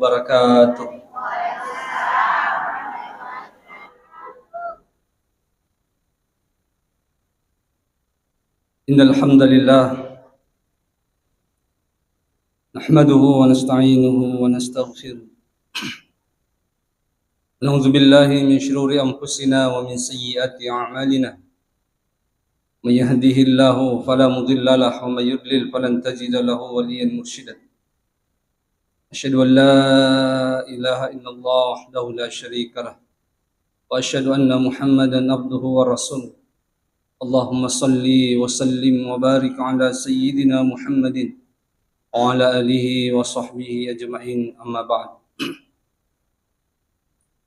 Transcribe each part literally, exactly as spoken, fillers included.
وبركاته. إن الحمد لله نحمده ونستعينه ونستغفره، ونعوذ بالله من شرور أنفسنا ومن سيئات أعمالنا. من يهده الله فلا مضل له، ومن يضلل فلن تجد له وليا مرشدا. أشهد أن لا إله إلا الله وحده لا شريك له، وأشهد أن محمدا عبده ورسوله. اللهم صل وسلم وبارك على سيدنا محمد وعلى آله وصحبه أجمعين. أما بعد.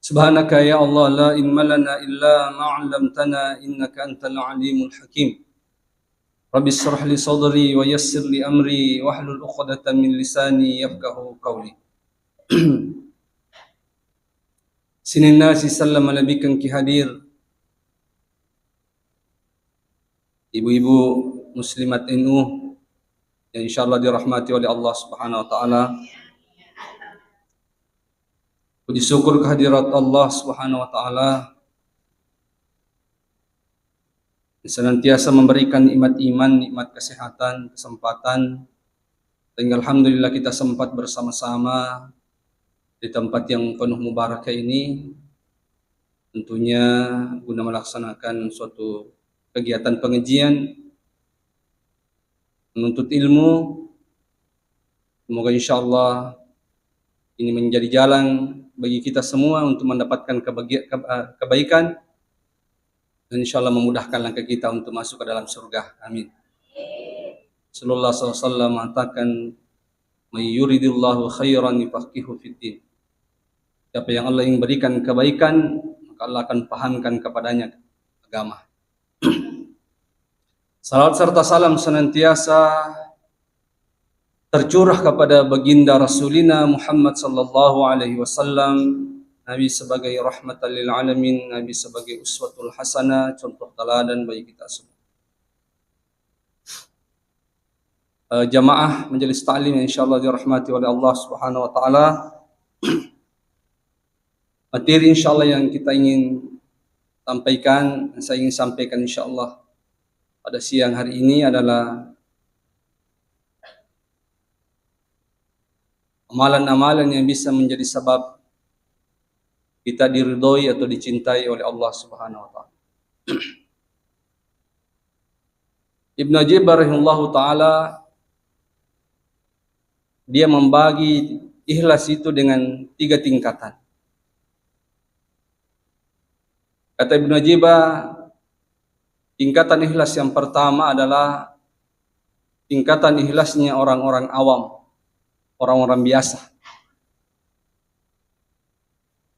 سبحانك يا الله لا علم لنا إلا ما علمتنا إنك أنت العليم الحكيم. رب اشرح لي صدري ويسر لي أمري واحلل عقدة من لساني يفقهوا قولي. Sininna sisella malebbikan ki hadir, ibu-ibu muslimat N U yang insyaallah dirahmati oleh Allah Subhanahu wa Ta'ala. Puji syukur kehadirat Allah Subhanahu wa Ta'ala yang senantiasa memberikan nikmat iman, nikmat kesehatan, kesempatan, sehingga alhamdulillah kita sempat bersama-sama di tempat yang penuh mubarakah ini, tentunya guna melaksanakan suatu kegiatan pengajian, menuntut ilmu. Semoga insyaallah ini menjadi jalan bagi kita semua untuk mendapatkan kebagia-, keba-, kebaikan, dan insyaallah memudahkan langkah kita untuk masuk ke dalam surga. Amin. Rasulullah sallallahu alaihi wasallam mengatakan, "May yuridillahu khairan yufaqihu fiddin." Siapa yang Allah ingin berikan kebaikan, maka Allah akan pahamkan kepadanya agama. Salawat serta salam senantiasa tercurah kepada baginda Rasulina Muhammad sallallahu alaihi wasallam, Nabi sebagai rahmatan lil alamin, Nabi sebagai uswatul hasanah, contoh teladan bagi kita semua. Eh, jamaah majelis taklim yang insyaallah dirahmati oleh Allah Subhanahu wa Ta'ala. Materi insyaallah yang kita ingin sampaikan, saya ingin sampaikan insyaallah pada siang hari ini adalah amalan-amalan yang bisa menjadi sebab kita diridhoi atau dicintai oleh Allah Subhanahu wa Ta'ala. Ibnu Ajib rahimahullahu ta'ala, dia membagi ikhlas itu dengan tiga tingkatan. Kata Ibnu Ajib, tingkatan ikhlas yang pertama adalah tingkatan ikhlasnya orang-orang awam, orang-orang biasa.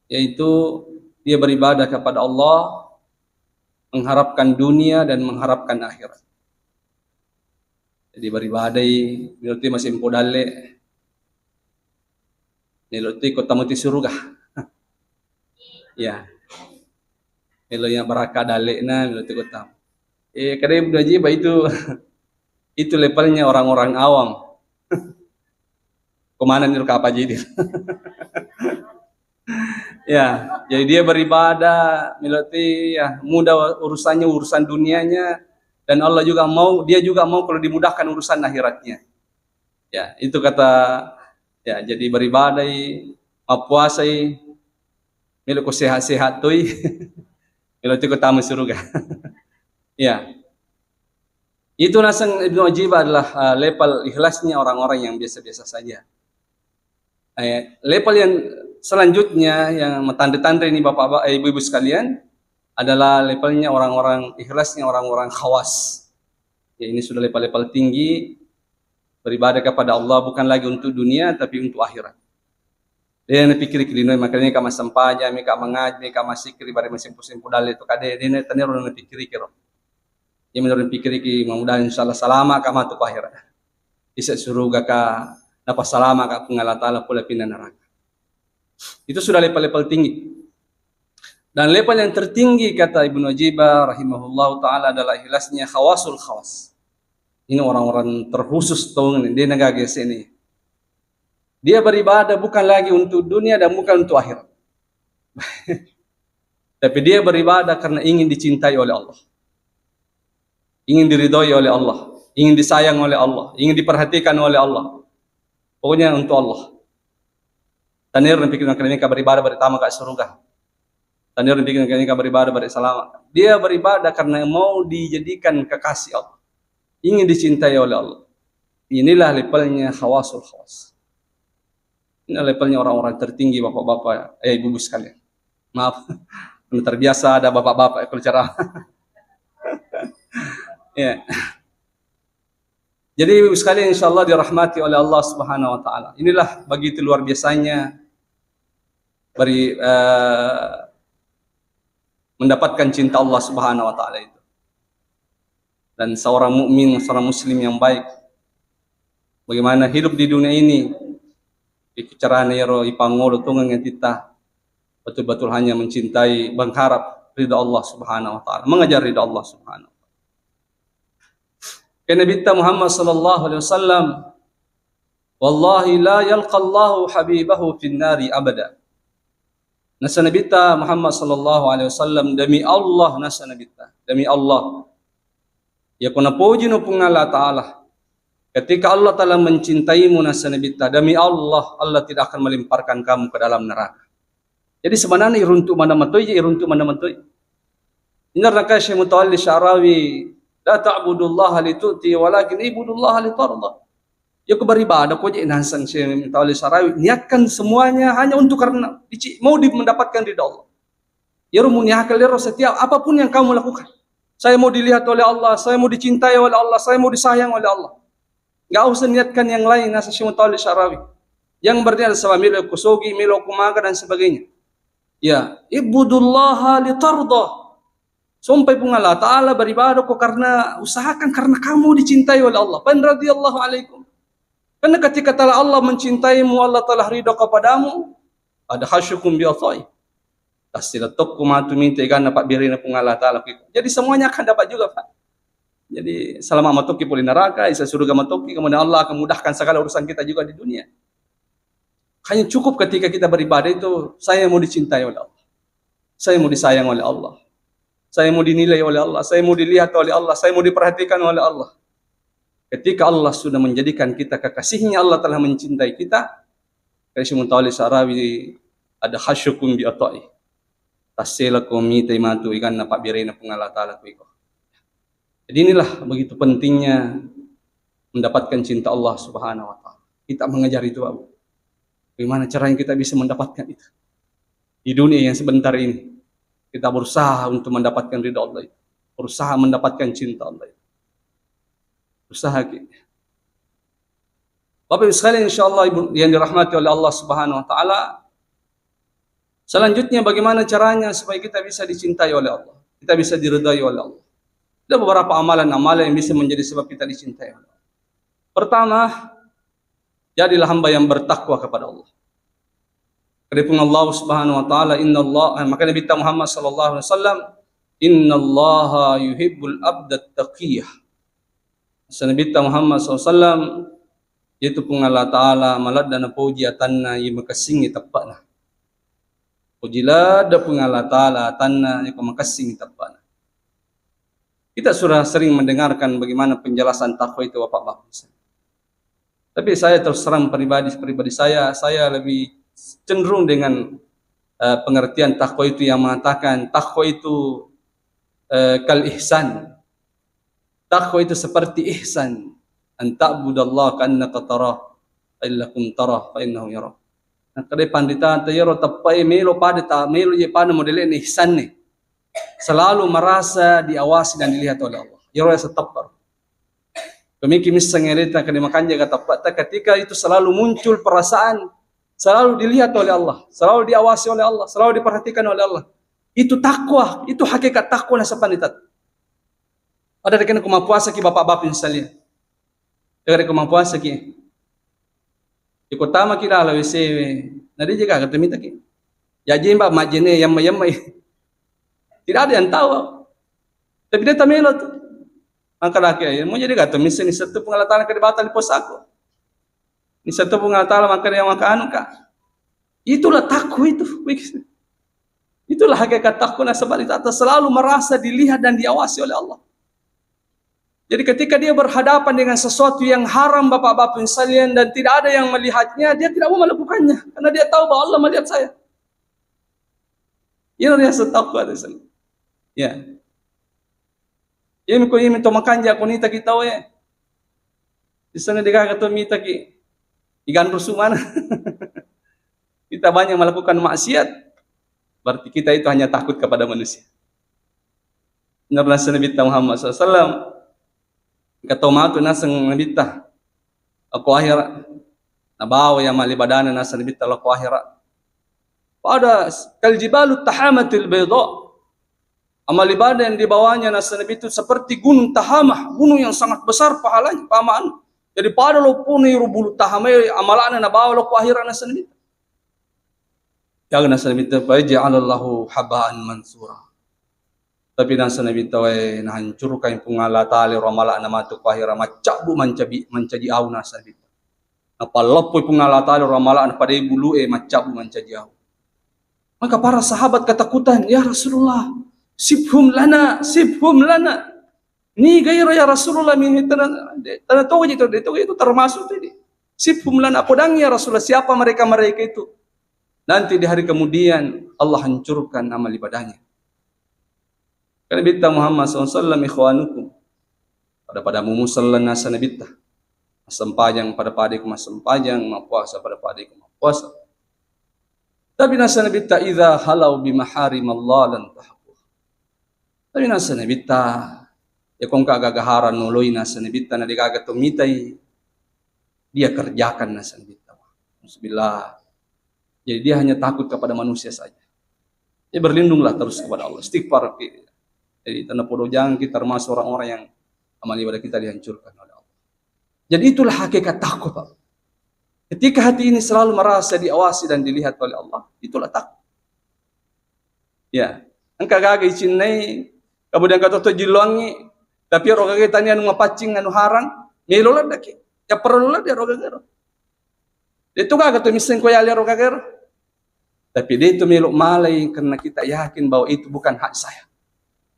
Yaitu dia beribadah kepada Allah, mengharapkan dunia dan mengharapkan akhirat. Jadi, beribadai, berarti masih empo dalle, melo tu ko tama tu suruga. Ya. Melo yang baraka dalle'na, melo tu ko tama. Eh, kada Ibnu Ajib itu, itu levelnya orang-orang awam. Kemana nih kapang jadi? Ya, jadi dia beribadah, melo tu ya mudah urusannya, urusan dunianya, dan Allah juga mau, dia juga mau kalau dimudahkan urusan akhiratnya. Ya, itu kata, ya, jadi beribadai, mappuasai, melo ko sehat-sehat toi, melo tu ko tama suruga. Ya. Itu naseng Ibnu Ajib adalah, eh, level ikhlasnya orang-orang yang biasa-biasa saja. Eh, level yang selanjutnya yang matanre-tanre ini Bapak-bapak, eh, Ibu-ibu sekalian, adalah levelnya orang-orang ikhlasnya orang-orang khawas. Ya, ini sudah level-level tinggi, beribadah kepada Allah bukan lagi untuk dunia tapi untuk akhirat. De' napikkiriki linoe, makanya ka massempajang, meka mangaji, meka massikiri, bare masempo-sempo dalle tu kade, de' na, tenero napikkiriki ro. Iya, menurut pikiriki, mudah-mudahan insyaallah salama ka matu ko akhirat. Ise suruga ka, napassalama ka Puang Allah Ta'ala pole pinna neraka. Itu sudah level-level tinggi. Dan level yang tertinggi, kata Ibnu Ajib rahimahullahu ta'ala, adalah ikhlasnya khawasul khawas. Ini orang-orang terkhusus tongeng, de' na gaga ese ni. Dia beribadah bukan lagi untuk dunia dan bukan untuk akhirat. Tapi dia beribadah karena ingin dicintai oleh Allah. Ingin diridhoi oleh Allah. Ingin disayang oleh Allah. Ingin diperhatikan oleh Allah. Pokoknya untuk Allah. Tanir pikir, "Kenapa beribadah beri tama ka suruga?" Tanir pikir, "Kenapa beribadah beri selamat?" Dia beribadah karena mau dijadikan kekasih Allah. Ingin dicintai oleh Allah. Inilah levelnya khawasul khawas. Ini levelnya orang-orang tertinggi, bapak-bapak, eh, ibu-ibu sekalian. Maaf, terbiasa ada bapak-bapak kalau ceramah. Ya. Jadi, ibu sekalian, insya Allah dirahmati oleh Allah Subhanahu wa Ta'ala. Inilah begitu luar biasanya beri, eh, mendapatkan cinta Allah Subhanahu wa Ta'ala itu. Dan seorang mukmin, seorang muslim yang baik, bagaimana hidup di dunia ini, ikicarana ero ipangolo tongeng atitta, betul-betul hanya mencintai, mengharap ridha Allah Subhanahu wa Ta'ala, mengejar ridha Allah Subhanahu wa Ta'ala. Ke Nabitta Muhammad sallallahu alaihi wasallam, "Wallahi la yalqallahu habibahu finnari abada." Nasa Nabitta Muhammad sallallahu alaihi wasallam, "Demi Allah," nasa Nabitta, "demi Allah, ya ko napojino Puang Allah Ta'ala, ketika Allah Ta'ala mencintaimu," nasa Nabitta, "demi Allah, Allah tidak akan melemparkan kamu ke dalam neraka." Jadi sebenarnya iruntu mana matoi, iruntu mana matoi. Inarna ka Syekh Mutawalli Sya'rawi, "La ta'budullaha litu'ti walakin ibudullaha litarda." Ya, ko beribadah ko je, nansang Syekh Mutawalli Sya'rawi, niatkan semuanya hanya untuk karena dici-, mau di-, mendapatkan ridha Allah. Ya, rumun akal ero, setiap apapun yang kamu lakukan, saya mau dilihat oleh Allah, saya mau dicintai oleh Allah, saya mau disayang oleh Allah. Nggak usah niatkan yang lain, nasa Syekh Mutawalli Sya'rawi. Yang berarti ada sebab melo ko sogi, melo ko maga dan sebagainya. Ya, ibudullaha litarda. Sompai Puang Allah Ta'ala, beribadah ko karena, usahakan karena kamu dicintai oleh Allah. Fa in radiyallahu alaikum. Karena ketika telah Allah mencintaimu, Allah telah ridho kepadamu, ada hasyukum bi atai. Tasila tokko matu minta iganna pabbirina Puang Allah Ta'ala. Jadi semuanya akan dapat juga, Pak. Jadi selama matoki pole neraka, isa surga matoki, kemudian Allah akan mudahkan segala urusan kita juga di dunia. Hanya cukup ketika kita beribadah itu, saya mau dicintai oleh Allah. Saya mau disayang oleh Allah. Saya mau dinilai oleh Allah. Saya mau dilihat oleh Allah. Saya mau diperhatikan oleh Allah. Ketika Allah sudah menjadikan kita kekasihnya, Allah telah mencintai kita. Kayak Syekh Mutawalli Sya'rawi, ada hasyukum bi atai. Tasela ko mitai matu iganna pabbirina Puang Allah Ta'ala ku iko. Jadi inilah begitu pentingnya mendapatkan cinta Allah Subhanahu wa Ta'ala. Kita mengejar itu, Pak Bu. Bagaimana caranya kita bisa mendapatkan itu? Di dunia yang sebentar ini, kita berusaha untuk mendapatkan ridha Allah itu. Berusaha mendapatkan cinta Allah itu. Usaha ki. Bapak Ibu sekalian, insya Allah, Ibu yang dirahmati oleh Allah Subhanahu wa Ta'ala, selanjutnya, bagaimana caranya supaya kita bisa dicintai oleh Allah, kita bisa diridhai oleh Allah? Ada beberapa amalan-amalan yang bisa menjadi sebab kita dicintai oleh Allah. Pertama, jadilah hamba yang bertakwa kepada Allah. Kedepung Allah Subhanahu wa Ta'ala, "Inna Allah," eh, maka Nabi Muhammad sallallahu alaihi wasallam, "Innallaha yuhibbul abdat taqiyah." Nabi Muhammad sallallahu alaihi wasallam, yaitu Puang Allah Ta'ala maladda napoji atanna iya makessingngi teppa'na. Poji ladda Puang Allah Ta'ala atanna iya makessingngi teppa'na. Kita sudah sering mendengarkan bagaimana penjelasan takwa itu, Bapak-bapak. Tapi saya terus terang pribadi, pribadi saya, saya lebih cenderung dengan, eh, pengertian takwa itu yang mengatakan takwa itu, eh, kal ihsan. Takwa itu seperti ihsan. An ta'budallaha ka'annaka tarah, fa in lam takun tarah, fa innahu yarak. Nah, kada pandita ta yero teppai melo pada ta, melo je pada modele ihsan ni. Selalu merasa diawasi dan dilihat oleh Allah. Yero ya setepar. Pemiki misseng erita kade makanja ka teppa'ta, ketika itu selalu muncul perasaan selalu dilihat oleh Allah, selalu diawasi oleh Allah, selalu diperhatikan oleh Allah. Itu takwa, itu hakikat takwa nasapani tat. Ada rekena ko mappuasa ki bapak-bapak misalnya. Ada rekena ko mappuasa ki. Iko tama ki dalam W C, na dia jaga kata minta ki. Ya jimba majene yamma yamma. Tidak ada yang tahu. Tapi dia tamelo tu. Angka laki ya, mau jadi kata misi ni satu pengalaman ke batali posaku. Ini satu Puang Allah Ta'ala maka dia maka anu, Kak. Itulah takwa itu. Itulah hakikat takwa, nasaba kita selalu merasa dilihat dan diawasi oleh Allah. Jadi ketika dia berhadapan dengan sesuatu yang haram, bapak-bapak sekalian, dan tidak ada yang melihatnya, dia tidak mau melakukannya karena dia tahu bahwa Allah melihat saya. Ini dia takwa di sana. Ya. Ini ko ini to makanja ko nita kita we. Di sana degaga to mita ki. Igan rusuh mana? Kita banyak melakukan maksiat, berarti kita itu hanya takut kepada manusia. Benar nasa Nabi Muhammad sallallahu alaihi wasallam, engka tau matu naseng Nabitta lao ko akhirat. Nabawa iya amal ibadana naseng Nabitta lao ko akhirat. Pada kal jibalu tahamatil bayda. Amal ibadah yang dibawanya naseng Nabitta itu seperti gunung Tahamah, gunung yang sangat besar pahalanya, pahamanna. Jadi pada lo puna iro bulu Tahamah amalana nabawa lao ko akhirat naseng Nabitta. Jaga naseng Nabitta, fa ja'alallahu haba'an mansura. Tapi naseng Nabitta, wae, nahancurkan Puang Allah Ta'ala ro amala'na matu ko akhirat, maccabbu mancabi, mancaji awu naseng Nabitta. Napalleppoi Puang Allah Ta'ala ro amala'na padai bulue, maccabbu mancaji awu. Maka para sahabat ketakutan, "Ya Rasulullah, sifhum lana, sifhum lana." Niga iro ya Rasulullah, mi tana, tana toji itu, de toji itu termasuk tadi. Sifhum lana, podangi ya Rasulullah, siapa mereka-mereka itu? Nanti di hari kemudian Allah hancurkan amal ibadahnya. Karena Nabitta Muhammad sallallahu alaihi wasallam ikhwanukum. Pada-pada mumu sallan naseng Nabitta. Massempajang pada-pada ku massempajang, mappuasa pada-pada ku mappuasa. Tapi naseng Nabitta, idza halau bi maharimallah lan tahqu. Tapi naseng Nabitta, ya ko engka gaga haram noloi naseng Nabitta, na degaga to mitai, dia kerjakan naseng Nabitta. Alhamdulillah. Jadi dia hanya takut kepada manusia saja. Jadi berlindunglah terus kepada Allah. Istighfar. Jadi tanda podo jangan kita termasuk orang-orang yang amal ibadah kita dihancurkan oleh Allah. Jadi itulah hakikat takwa, Pak. Ketika hati ini selalu merasa diawasi dan dilihat oleh Allah, itulah takwa. Ya, engka gaga icinnai, kemudian kata to jilloangi, tapi ero gaga tania anu mapaccing anu harang, melo ladde ki. Ya perlu ladde ero gaga ero. De tu gaga to misseng ko yali ero gaga ero. Tapi de tu melo malai karena kita yakin bahwa itu bukan hak saya.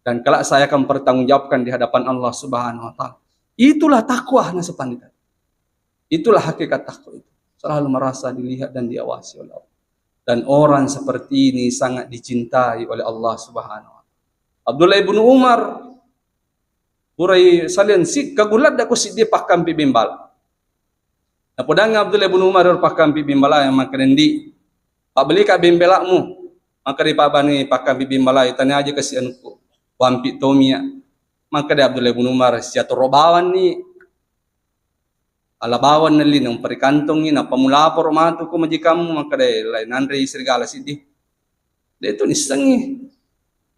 Dan kelak saya akan pertanggungjawabkan di hadapan Allah Subhanahu wa Ta'ala. Itulah takwa naseng Nabitta. Itulah hakikat takwa itu. Selalu merasa dilihat dan diawasi oleh Allah. Dan orang seperti ini sangat dicintai oleh Allah Subhanahu wa Ta'ala. Abdullah ibnu Umar, purai salian si kagulat dako siddi pakkampi bimbala. Napodangi Abdullah ibnu Umar ro pakkampi bimbala yang maka dendi, "Pabbelika bimbelamu." Maka de pabani pakkampi bimbala, "Tania aja kasi anukku, wampi tomia." Maka de Abdullah ibnu Umar, "Siatoro bawanni." Ala bawang nelli, naumpa ri kantongngi, nappa mulaporo matu ko majikammu, makkeda, "Lai nanrei serigala siddi." De tu nissengngi.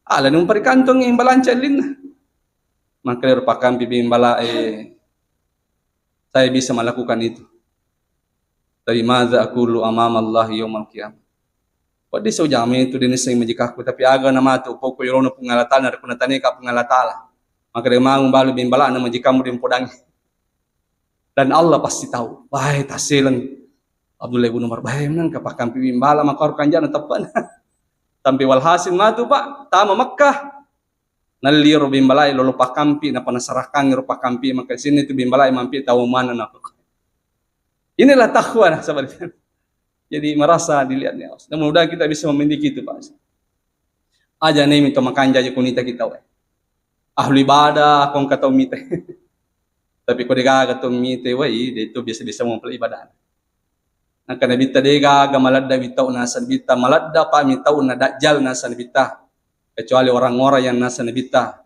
Ala naumpa ri kantongngi, balanca ellinna. Makkeda ro pakkampi bimbalae, "Saya bisa melakukan itu. Tapi madza aqulu amama Allah yaumal qiyamah?" Wedding sau jame tu de nissengngi majikakku, tapi aga namatu poko yolona Puang Allah Taala, narekko natania ka Puang Allah Taala. Makkeda mangu balu bimbalana majikammu de mupodangi. Dan Allah pasti tahu. Bae, tasseleng Abdullah ibnu Umar, bae, menang ka pakkampi bimbala, maka ro kanjana teppana. Sampai walhasil matu, Pak, tama Makkah. Nalli ro bimbalae lolo pakkampi, nappa nasarakkangi ro pakkampi, maka sini tu bimbalae mampi tau mana na. Inilah takwa, nah, sahabat. Jadi merasa dilihat nih. Dan mudah-mudahan kita bisa memiliki itu, Pak. Aja nih minta makanja aja kunita kita, weh. Ahli ibadah, kong kata mita. Tapi ko degaga to mite, wai, de to biasa-biasa mau pala ibadah. Naka Nabitta degaga maladda wi tau naseng Nabitta, maladda pa mi tau na Dajjal naseng Nabitta. Kecuali orang-orang yang naseng Nabitta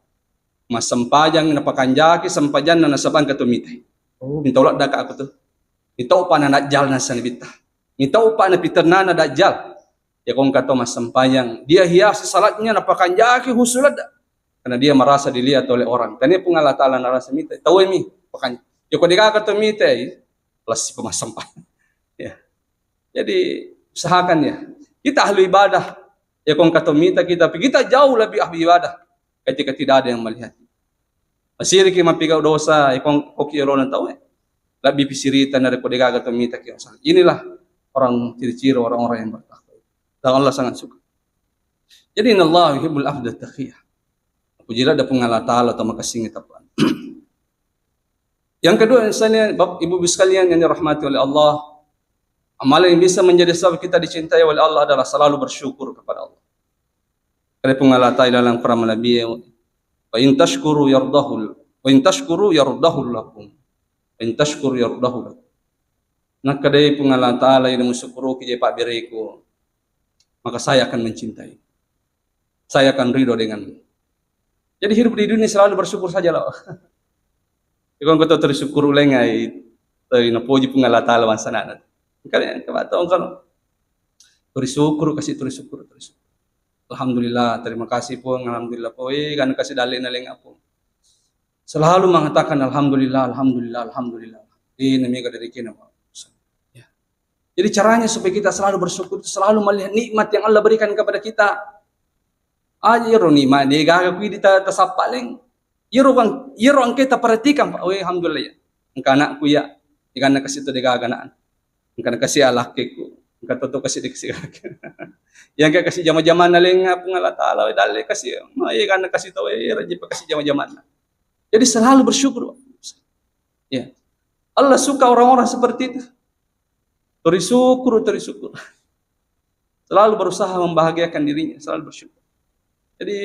massempajang, napakanjaki sempajanna nasabang ketu mite. Oh, mi tau ladda ka aku tu. Mi tau pa na Dajjal naseng Nabitta. Mi tau pa na pitennana Dajjal. Ya kong kato massempajang, dia hiasi salatnya, napakanjaki husu ladda. Karena dia merasa dilihat oleh orang. Tania Puang Allah Taala narasa mita, tau mi, makanya. Ya kong degaga to mita, lessi pemassempajang. Ya. Jadi usahakan ya. Kita ahli ibadah. Ya kong kato mita kita, tapi kita jauh lebih ahli ibadah ketika tidak ada yang melihat. Masiriki mappigau dosa, ya kong koki yolona tau, eh. Lebbi pisirita narekko degaga to mitaki masalah. Inilah orang ciri-ciri orang-orang yang bertakwa. Dan Allah sangat suka. Jadi, innallaha yuhibbul abda taqiyah. Pujilah pada Puang Allah Ta'ala atau makasih kita Puang. Yang kedua, misalnya, Bapak Ibu sekalian yang dirahmati oleh Allah, amalan yang bisa menjadi sebab kita dicintai oleh Allah adalah selalu bersyukur kepada Allah. Kata Puang Allah Ta'ala dalam Quran malebbi, "Wa in tashkuru yardahul, wa in tashkuru yardahul lakum. Wa in tashkuru yardahul lakum." Nakkeda Puang Allah Ta'ala, "Iyana musyukuruki je pabbereku, maka saya akan mencintai. Saya akan ridho denganmu." Jadi hidup di dunia selalu bersyukur sajalah. Iko engka to tuli syukur ulengngai, tuli napoji Puang Allah Ta'ala bangsa anak. Engka, engka batong engka. Tuli syukur, kasih tuli syukur, tuli syukur. Alhamdulillah, terima kasih Puang, alhamdulillah Puang. Eh, kan kasih dalle na lenga Puang. Selalu mengatakan alhamdulillah, alhamdulillah, alhamdulillah. Ini mega dari kena, Pak. Ya. Jadi caranya supaya kita selalu bersyukur, selalu melihat nikmat yang Allah berikan kepada kita. Aja ro nikmat, degaga kui dita-, tasappa leng. Iyaro kan, iyaro engka taperhatikan, Pak. Weh, alhamdulillah ya. Engka anakku ya. Deganna kasih to degaga anak. Engka na kasih alakkeku. Engka toto kasih de kasih alakkeku. Yang engka kasih jama-jamanna lenga Puang Allah Ta'ala, weh, dalle kasih. Ma iya kan kasih to, weh, raji pa kasih jama-jamanna. Jadi selalu bersyukur, Pak. Ya. Allah suka orang-orang seperti itu. Tuli syukur, tuli syukur. Selalu berusaha membahagiakan dirinya, selalu bersyukur. Jadi,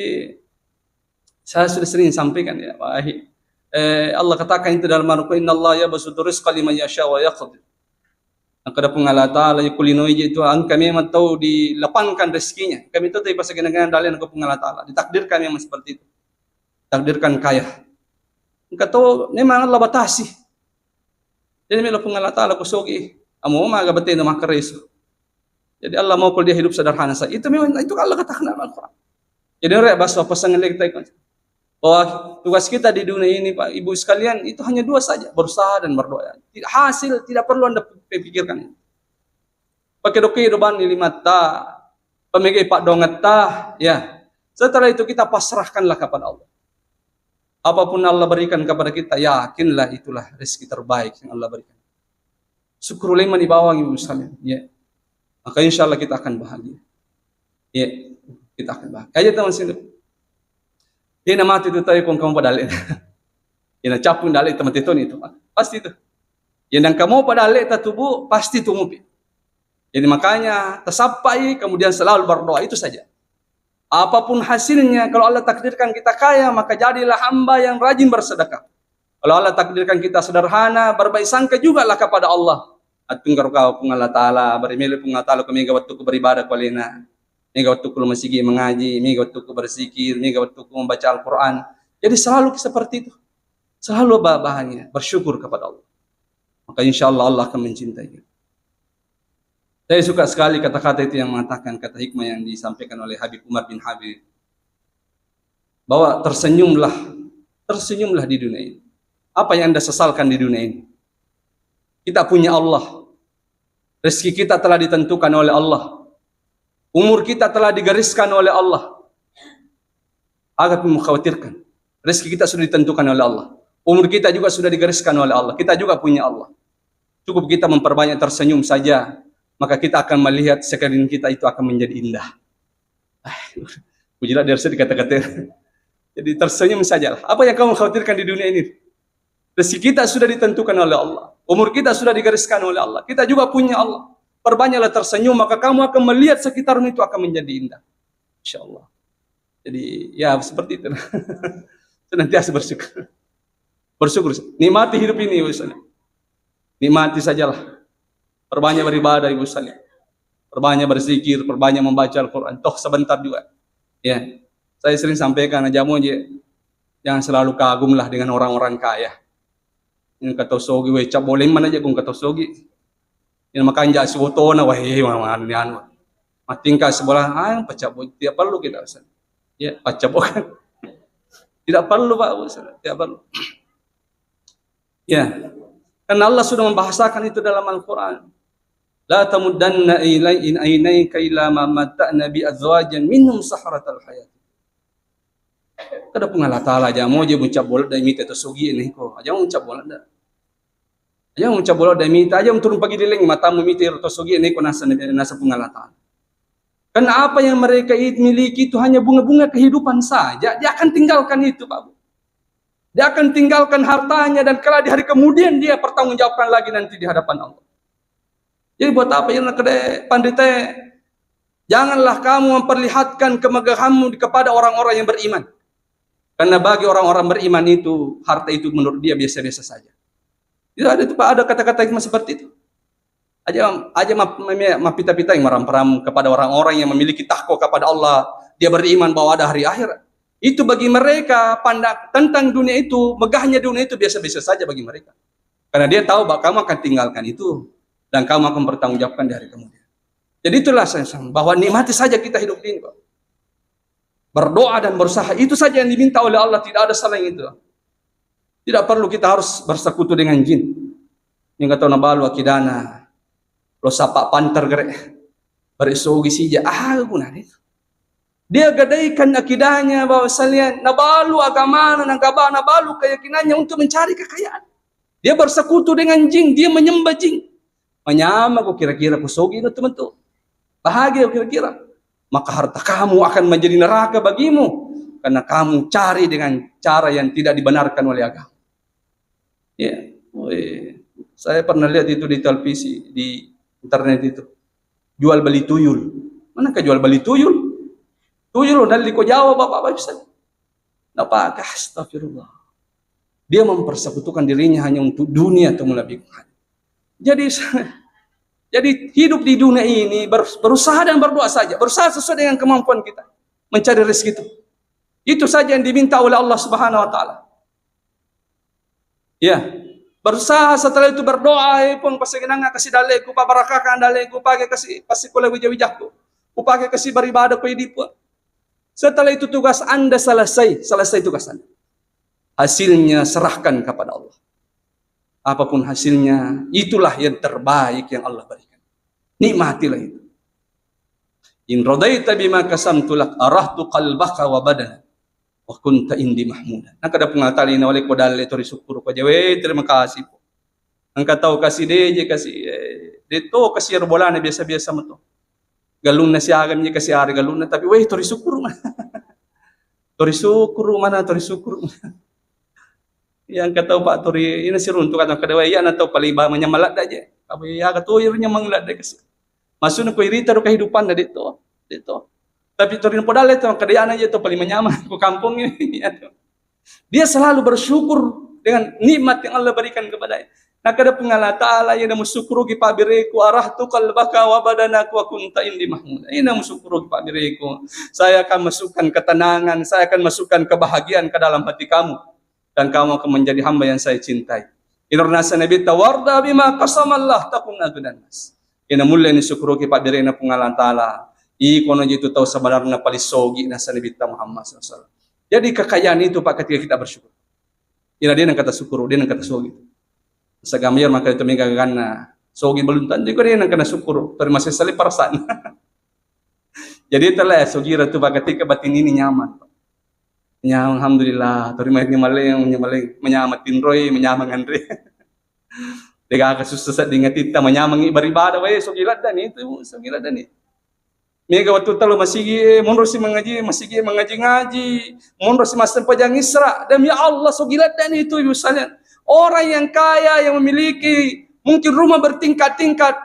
saya sudah sering sampaikan ya, Pak Ahi. Eh, Allah katakan itu dalam Al-Quran, "Innallaha yabsutu rizqa liman yasha wa yaqdir." Nakkeda Puang Allah Ta'ala, ya kulinoi je itu, engka memang tau dilapangkan rezekinya. Kami itu tadi pas kena-kena dalam Puang Allah Ta'ala. Ditakdirkan memang seperti itu. Takdirkan kaya. Engka to memang Allah batasi. Jadi melo Puang Allah Ta'ala kusogi, amo maga batena makkaresu. Jadi Allah mau kalau dia hidup sederhana saja. Itu memang, itu Allah katakan dalam Al-Quran. Jadi ore bahasa pasangan lagi kita ikut. Bahwa tugas kita di dunia ini, Pak, Ibu sekalian, itu hanya dua saja, berusaha dan berdoa. Tidak, hasil tidak perlu Anda pikirkan. Pakedo-kedo bani limatta, pamegai paddoangatta, ya. Setelah itu kita pasrahkanlah kepada Allah. Apapun Allah berikan kepada kita, yakinlah itulah rezeki terbaik yang Allah berikan. Syukur lima dibawangi, Ibu sekalian, ya. Maka insya Allah kita akan bahagia. Ya, kita akan bahagia. Aja teman sini. Dia nama itu tahu kong kamu pada alih. Ina capung dalle teman itu nih itu, Pak. Pasti itu. Yang kamu pada alih tubuh pasti tumupi. Jadi makanya tasappai, kemudian selalu berdoa, itu saja. Apapun hasilnya, kalau Allah takdirkan kita kaya, maka jadilah hamba yang rajin bersedekah. Kalau Allah takdirkan kita sederhana, berbaik sangka jugalah kepada Allah. Atunggaru kau Puang Allah Ta'ala, bari melo Puang Allah Ta'ala, ko mega wettukku beribadah ko alena, mega wettukku lo masigi mengaji, mega wettukku berzikir, mega wettukku membaca Al-Quran. Jadi selalu seperti itu. Selalu ba-, bahagia, bersyukur kepada Allah. Maka insya Allah Allah akan mencintai kita. Saya suka sekali kata-kata itu yang mengatakan, kata hikmah yang disampaikan oleh Habib Umar bin Habib, bahwa tersenyumlah, tersenyumlah di dunia ini. Apa yang Anda sesalkan di dunia ini? Kita punya Allah. Rezeki kita telah ditentukan oleh Allah. Umur kita telah digariskan oleh Allah. Aga pun mengkhawatirkan. Rezeki kita sudah ditentukan oleh Allah. Umur kita juga sudah digariskan oleh Allah. Kita juga punya Allah. Cukup kita memperbanyak tersenyum saja, maka kita akan melihat sekeliling kita itu akan menjadi indah. Ah, pujilah dari sini kata-kata. Jadi tersenyum sajalah. Apa yang kamu khawatirkan di dunia ini? Rezeki kita sudah ditentukan oleh Allah. Umur kita sudah digariskan oleh Allah. Kita juga punya Allah. Perbanyaklah tersenyum, maka kamu akan melihat sekitarmu itu akan menjadi indah. Insya Allah. Jadi, ya, seperti itu. Senantiasa bersyukur. Bersyukur. Nikmati hidup ini, Ibu sekalian. Nikmati sajalah. Perbanyak beribadah, Ibu sekalian. Perbanyak berzikir, perbanyak membaca Al-Quran. Toh sebentar juga. Ya. Saya sering sampaikan, aja mo je, jangan selalu kagumlah dengan orang-orang kaya. Ini kata sogi, weh, cap boleh mana aja, kung kata sogi. Ini makanja si fotona, wah, eh, anu, anu. Matingka sebelah, ah, pecah bo-, tidak perlu kita, Ustaz. Ya, pecah bo-, tidak perlu, Pak, Ustaz. Tidak perlu. Ya. Karena Allah sudah membahasakan itu dalam Al-Quran. "La tamuddanna ilai-, in ainaika ila ma matta'na bi azwajan minhum sahratal hayat." Kada Puang Allah Ta'ala, aja mo je muncak bola da mita to sogi ini ko. Aja mo muncak bola da. Aja' mucabolo' de' mita, aja' turun pagi lileng matamu mita iro to sogi neko nasa, nasa Puang Allah Ta'ala. Karena apa yang mereka it-, miliki itu hanya bunga-bunga kehidupan saja, dia akan tinggalkan itu, Pak Bu. Dia akan tinggalkan hartanya dan kelak di hari kemudian dia pertanggungjawabkan lagi nanti di hadapan Allah. Jadi buat apa yang kede pandita, janganlah kamu memperlihatkan kemegahanmu kepada orang-orang yang beriman. Karena bagi orang-orang beriman itu, harta itu menurut dia biasa-biasa saja. Itu ada itu, Pak, ada kata-kata hikmah seperti itu. Aja, aja map-, map-, mapita-pita yang meram-peram kepada orang-orang yang memiliki takwa kepada Allah, dia beriman bahwa ada hari akhirat. Itu bagi mereka, pandang tentang dunia itu, megahnya dunia itu biasa-biasa saja bagi mereka. Karena dia tahu bahwa kamu akan tinggalkan itu dan kamu akan bertanggung jawabkan di hari kemudian. Jadi itulah saya sampaikan bahwa nikmati saja kita hidup ini, Pak. Berdoa dan berusaha, itu saja yang diminta oleh Allah, tidak ada selain itu. Tidak perlu kita harus bersekutu dengan jin. Yang kata nabalu akidana, lo sapa panter gere, bari sogi sija, ah, guna deh. Dia gadaikan akidahnya bahwa salian nabalu agamana, nagaba-, nabalu keyakinannya untuk mencari kekayaan. Dia bersekutu dengan jin, dia menyembah jin. Manyamako kira-kira ko sogi no teman tu. Bahagia kira-kira. Maka harta kamu akan menjadi neraka bagimu karena kamu cari dengan cara yang tidak dibenarkan oleh agama. Ya, weh. Saya pernah lihat itu di televisi, di internet itu. Jual beli tuyul. Manakah jual beli tuyul? Tuyul, oh, dari ko Jawa, Bapak, Bapak bisa. Napake, astagfirullah. Dia mempersekutukan dirinya hanya untuk dunia atau lebih. Jadi, jadi hidup di dunia ini ber-, berusaha dan berdoa saja, berusaha sesuai dengan kemampuan kita mencari rezeki itu. Itu saja yang diminta oleh Allah Subhanahu wa Ta'ala. Ya, berusaha setelah itu berdoa, eh Puang, pasengenang kasi dalleku, pabarakahkan dalleku, pake kasi pasikola wija-wijaku, upake kasi beribadah ko idi Puang. Setelah itu tugas Anda selesai, selesai tugas Anda. Hasilnya serahkan kepada Allah. Apapun hasilnya, itulah yang terbaik yang Allah berikan. Nikmatilah itu. In radaita bima qasamtu lak arahtu qalbaka wa badanak wa kunta indi mahmuda. Nakkeda Puang Allah Ta'ala, ina wale ko dalle to risukkuru ko jawe, terima kasih Puang. Engka tau kasi deje kasi, eh, de to kasi ero bolana biasa-biasa meto. Galunna siaga mi kasi are galunna, tapi weh to risukkuru mana. To risukkuru mana, to risukkuru mana. Iya engka tau Pak turi, ina siruntu kata kada waya na tau paling ba manyameng ladde je. Apa iya ka tu iro nyameng ladde kasi. Maksudnya ko irita ro kehidupan na de to, de to. Tapi turi podalle to kada yana je to paling manyameng ko kampung ini. Iya to. Dia selalu bersyukur dengan nikmat yang Allah berikan kepadanya. Nakkeda Puang Allah Ta'ala, iya namu syukuruki pabbireku, arahtu qalbaka wa badanaka wa kunta indi mahmuda. Iya namu syukuruki pabbireku, saya akan masukkan ketenangan, saya akan masukkan kebahagiaan ke dalam hati kamu dan kamu akan menjadi hamba yang saya cintai. Inur nasa Nabi tawarda bima qasamallah takun aghnan nas. Ina mulle ni syukuruki pabbirena Puang Allah Ta'ala. Iko no jitu tau sebenarnya paling sogi nasa Nabi ta Muhammad sallallahu alaihi wasallam. Jadi kekayaan itu Pak ketika kita bersyukur. Ina de nengka tasyukuru, de nengka tasogi. Sagam iya maka itu mega ganna sogi belum tentu iko de nengka nasyukuru. Terima kasih sekali perasaan. Jadi itulah ya, sogira tu Pak ketika batin ini nyaman. Nyaman, alhamdulillah. Terima ini maleng, maleng, menyameng tinroi, menyameng anre. Dega ka susah sedding atitta, menyameng beribadah wae, sogi ladda ni itu, sogi ladda ni. Mega waktu telu masigi, eh, monro si mengaji, masigi mengaji-ngaji, monro si massempajang Isra. Demi Allah, sogi ladda ni itu, Ibu sekalian. Orang yang kaya, yang memiliki mungkin rumah bertingkat-tingkat,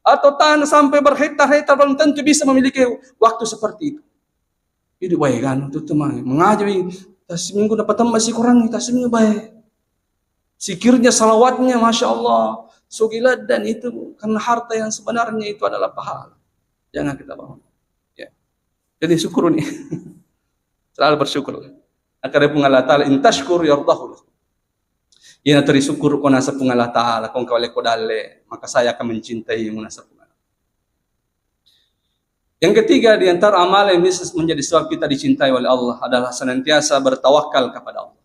atau tanah sampai berhektar-hektar, belum tentu bisa memiliki waktu seperti itu. Jadi, wae, kan, itu tuh, Mang. Mengaji, tas seminggu dapat tambah si Quran, tas seminggu, baik. Zikirnya, salawatnya, Masya Allah. Sogi ladda ni itu, karena harta yang sebenarnya itu adalah pahala. Jangan kita bohong. Ya. Jadi, syukur ni. Selalu bersyukur. Akan Puang Allah Ta'ala, "In tashkur yardahu lakum." Iya, na teri syukur ko nasa Puang Allah Ta'ala, ko engka wale ko dalle, maka saya akan mencintai mu nasa Puang Allah. Yang ketiga, di antara amal yang bisa menjadi sebab kita dicintai oleh Allah adalah senantiasa bertawakal kepada Allah.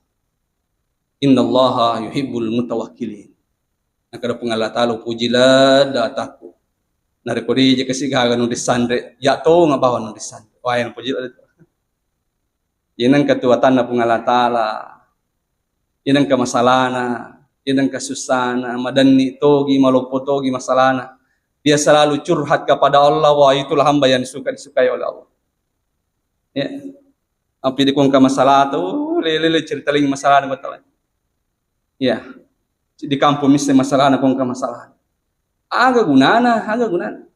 "Innallaha yuhibbul mutawakkilin." Nakkeda Puang Allah Ta'ala, "Puji ladda atakku." Narekko de je kasi gaga nu disanre, ya to nga bawang nu disanre. Wah, yang puji ladda. Inang ketuatanna Puang Allah Ta'ala. Inang ke masalana. Iya, engka sussana, madanni togi, maloppo togi masalana. Dia selalu curhat kepada Allah, wah, itulah hamba yang suka disukai oleh Allah. Ya. Api di kongka masalah tu, lele-lele cerita lagi masalah, betul. Ya. Di kampung mesti masalah, kongka masalah. Aga gunana, aga gunana.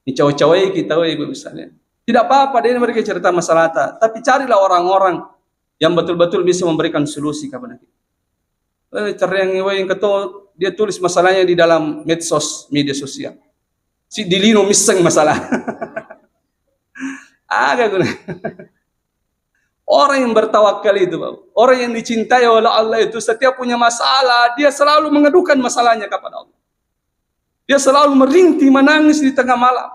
Ini cawe-cawe kita, Ibu, misalnya. Tidak apa-apa, dia mereka cerita masalah ta. Tapi carilah orang-orang yang betul-betul bisa memberikan solusi kepada kita. Eh, cereng, weh, yang keto, dia tulis masalahnya di dalam medsos, media sosial. Si dilino misseng masalah. Aga guna. Orang yang bertawakal itu, Bapak, orang yang dicintai oleh Allah itu, setiap punya masalah, dia selalu mengadukan masalahnya kepada Allah. Dia selalu merintih, menangis di tengah malam.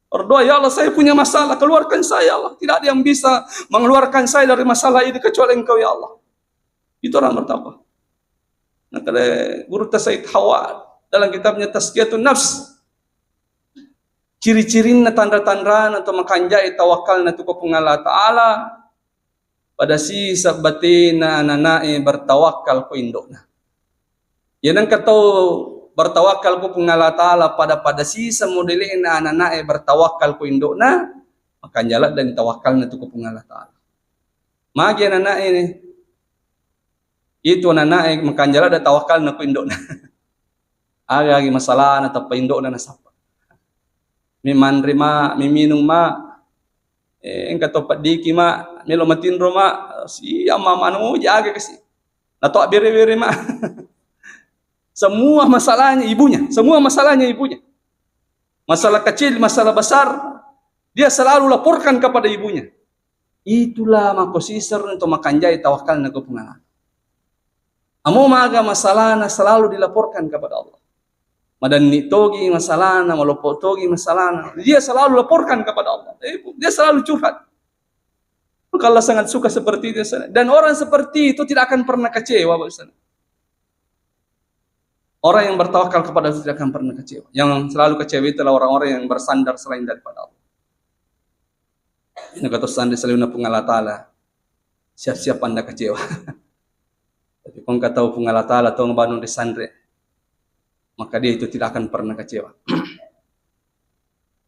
Berdoa, "Ya Allah, saya punya masalah, keluarkan saya, ya Allah. Tidak ada yang bisa mengeluarkan saya dari masalah ini kecuali Engkau, ya Allah." Itu orang bertakwa. Nah, kata guru ta Said Hawa dalam kitabnya Tazkiyatun Nafs, ciri-cirinna, tanda-tandana to makanjai tawakkalna tu ko Puang Allah Ta'ala, pada sisa batena ananae bertawakal ko indokna. Iya, nengka tau bertawakal ko Puang Allah Ta'ala pada, pada sisa modele'na ananae bertawakal ko indokna, makanja ladde tawakkalna tu ko Puang Allah Ta'ala. Magi ananae ni? Itu ananae makanja ladde tawakkalna ko indokna. Aga-agi masalahna tappa indokna nasappa. Mi manre ma, mi minung ma, eh, engka to peddiki ma, melo matinro ma, siang ma manu jaga kasi. Nato bere-bere ma. Semua masalahnya ibunya, semua masalahnya ibunya. Masalah kecil, masalah besar, dia selalu laporkan kepada ibunya. Itulah mako siser untuk makanjai tawakkalna ko Puang Allah. Amo maga masalahna selalu dilaporkan kepada Allah. Madanni togi masalahna, maloppo togi masalahna, dia selalu laporkan kepada Allah. Eh, dia selalu curhat. Maka Allah sangat suka seperti itu, saudara. Dan orang seperti itu tidak akan pernah kecewa, Bapak Ibu. Orang yang bertawakal kepada Allah tidak akan pernah kecewa. Yang selalu kecewa itulah orang-orang yang bersandar selain daripada Allah. Ini kata sandar selain Puang Allah Ta'ala. Siap-siap Anda kecewa. Tapi kong kata Puang Allah Ta'ala, tong banu disanre, maka dia itu tidak akan pernah kecewa.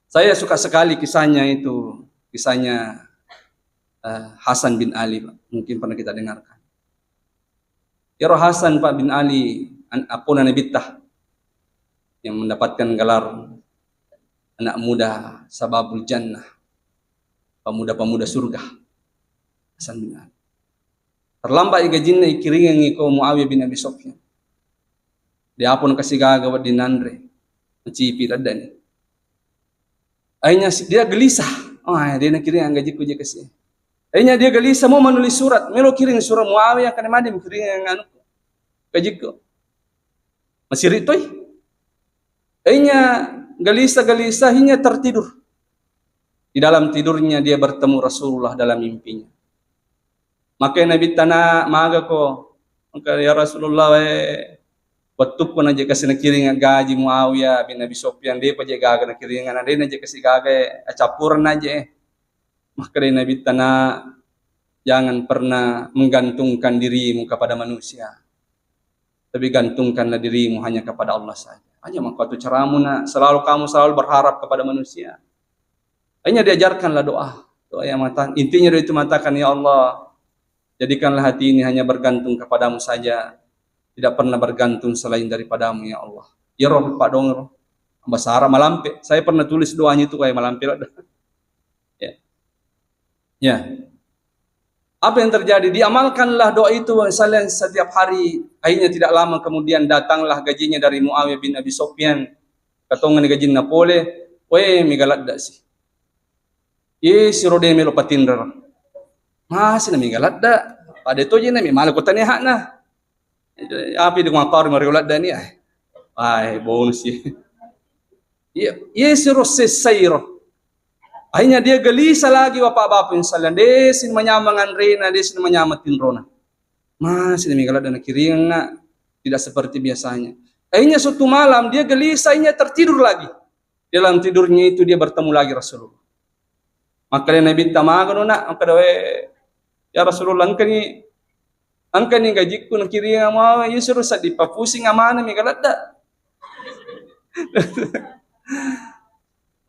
Saya suka sekali kisahnya itu, kisahnya, eh, Hasan bin Ali, Pak. Mungkin pernah kita dengarkan. Iyaro Hasan, Pak, bin Ali, an-, apona Nabitta yang mendapatkan gelar anak muda Sababul Jannah, pemuda-pemuda surga. Hasan bin Ali. Terlambat i gajinna ikiringengngi ko Muawiyah bin Abi Sufyan. Diapun kasi gaga wedding nanre. Macipi ladde ni. Akhirnya si-, dia gelisah. Oh, eh, dia nakiring gajiku je kasi. Akhirnya dia gelisah mau menulis surat. Melo kiring surat Muawiyah, kan mandi kiring anu gajiku. Masiri toi. Akhirnya gelisah-gelisah, akhirnya tertidur. Di dalam tidurnya dia bertemu Rasulullah dalam mimpinya. Maka Nabitta na, "Maga ko?" Maka, "Ya Rasulullah, eh, wettukku naje kasi nakiring gaji Muawiyah bin Abi Sufyan, depa je gaga nakiring, na de naje kasi gaga, eh, acappuren naje." Maka dari Nabitta na, "Jangan pernah menggantungkan dirimu kepada manusia, tapi gantungkanlah dirimu hanya kepada Allah saja." Aja maka tu caramu, nak, selalu kamu selalu berharap kepada manusia. Akhirnya diajarkanlah doa. Doa yang mengatakan, intinya doa itu mengatakan, "Ya Allah, jadikanlah hati ini hanya bergantung kepadamu saja. Tidak pernah bergantung selain daripadamu, ya Allah." Ya roh, Pak Dong, roh. Bahasa Arab malampe. Saya pernah tulis doanya itu kayak malampe lah. Ya. Ya. Apa yang terjadi? Diamalkanlah doa itu, misalnya setiap hari. Akhirnya tidak lama kemudian datanglah gajinya dari Muawiyah bin Abi Sufyan. Katongeng gajinna pole, we, mega ladda si. Ye, siro de melo patinreng. Masi na mega ladda. Pada to je na mi mala kutani hakna. Api di kumatori mario ladda ni, eh. Ai, bonus ye. Iya, iya siro sesai ro. Akhirnya dia gelisah lagi, bapak-bapak yang sekalian. Desin manyamang anrena, desin manyamang tinrona. Masih demikian ladda nakiringengnga, tidak seperti biasanya. Akhirnya suatu malam dia gelisah, akhirnya tertidur lagi. Dalam tidurnya itu dia bertemu lagi Rasulullah. Maka dia Nabi, "Tamagano, nak?" Maka dia, "Ya Rasulullah, engkani Engkani gajikku nakiringa mawe, iya suro seddi papusing amana mega ladda.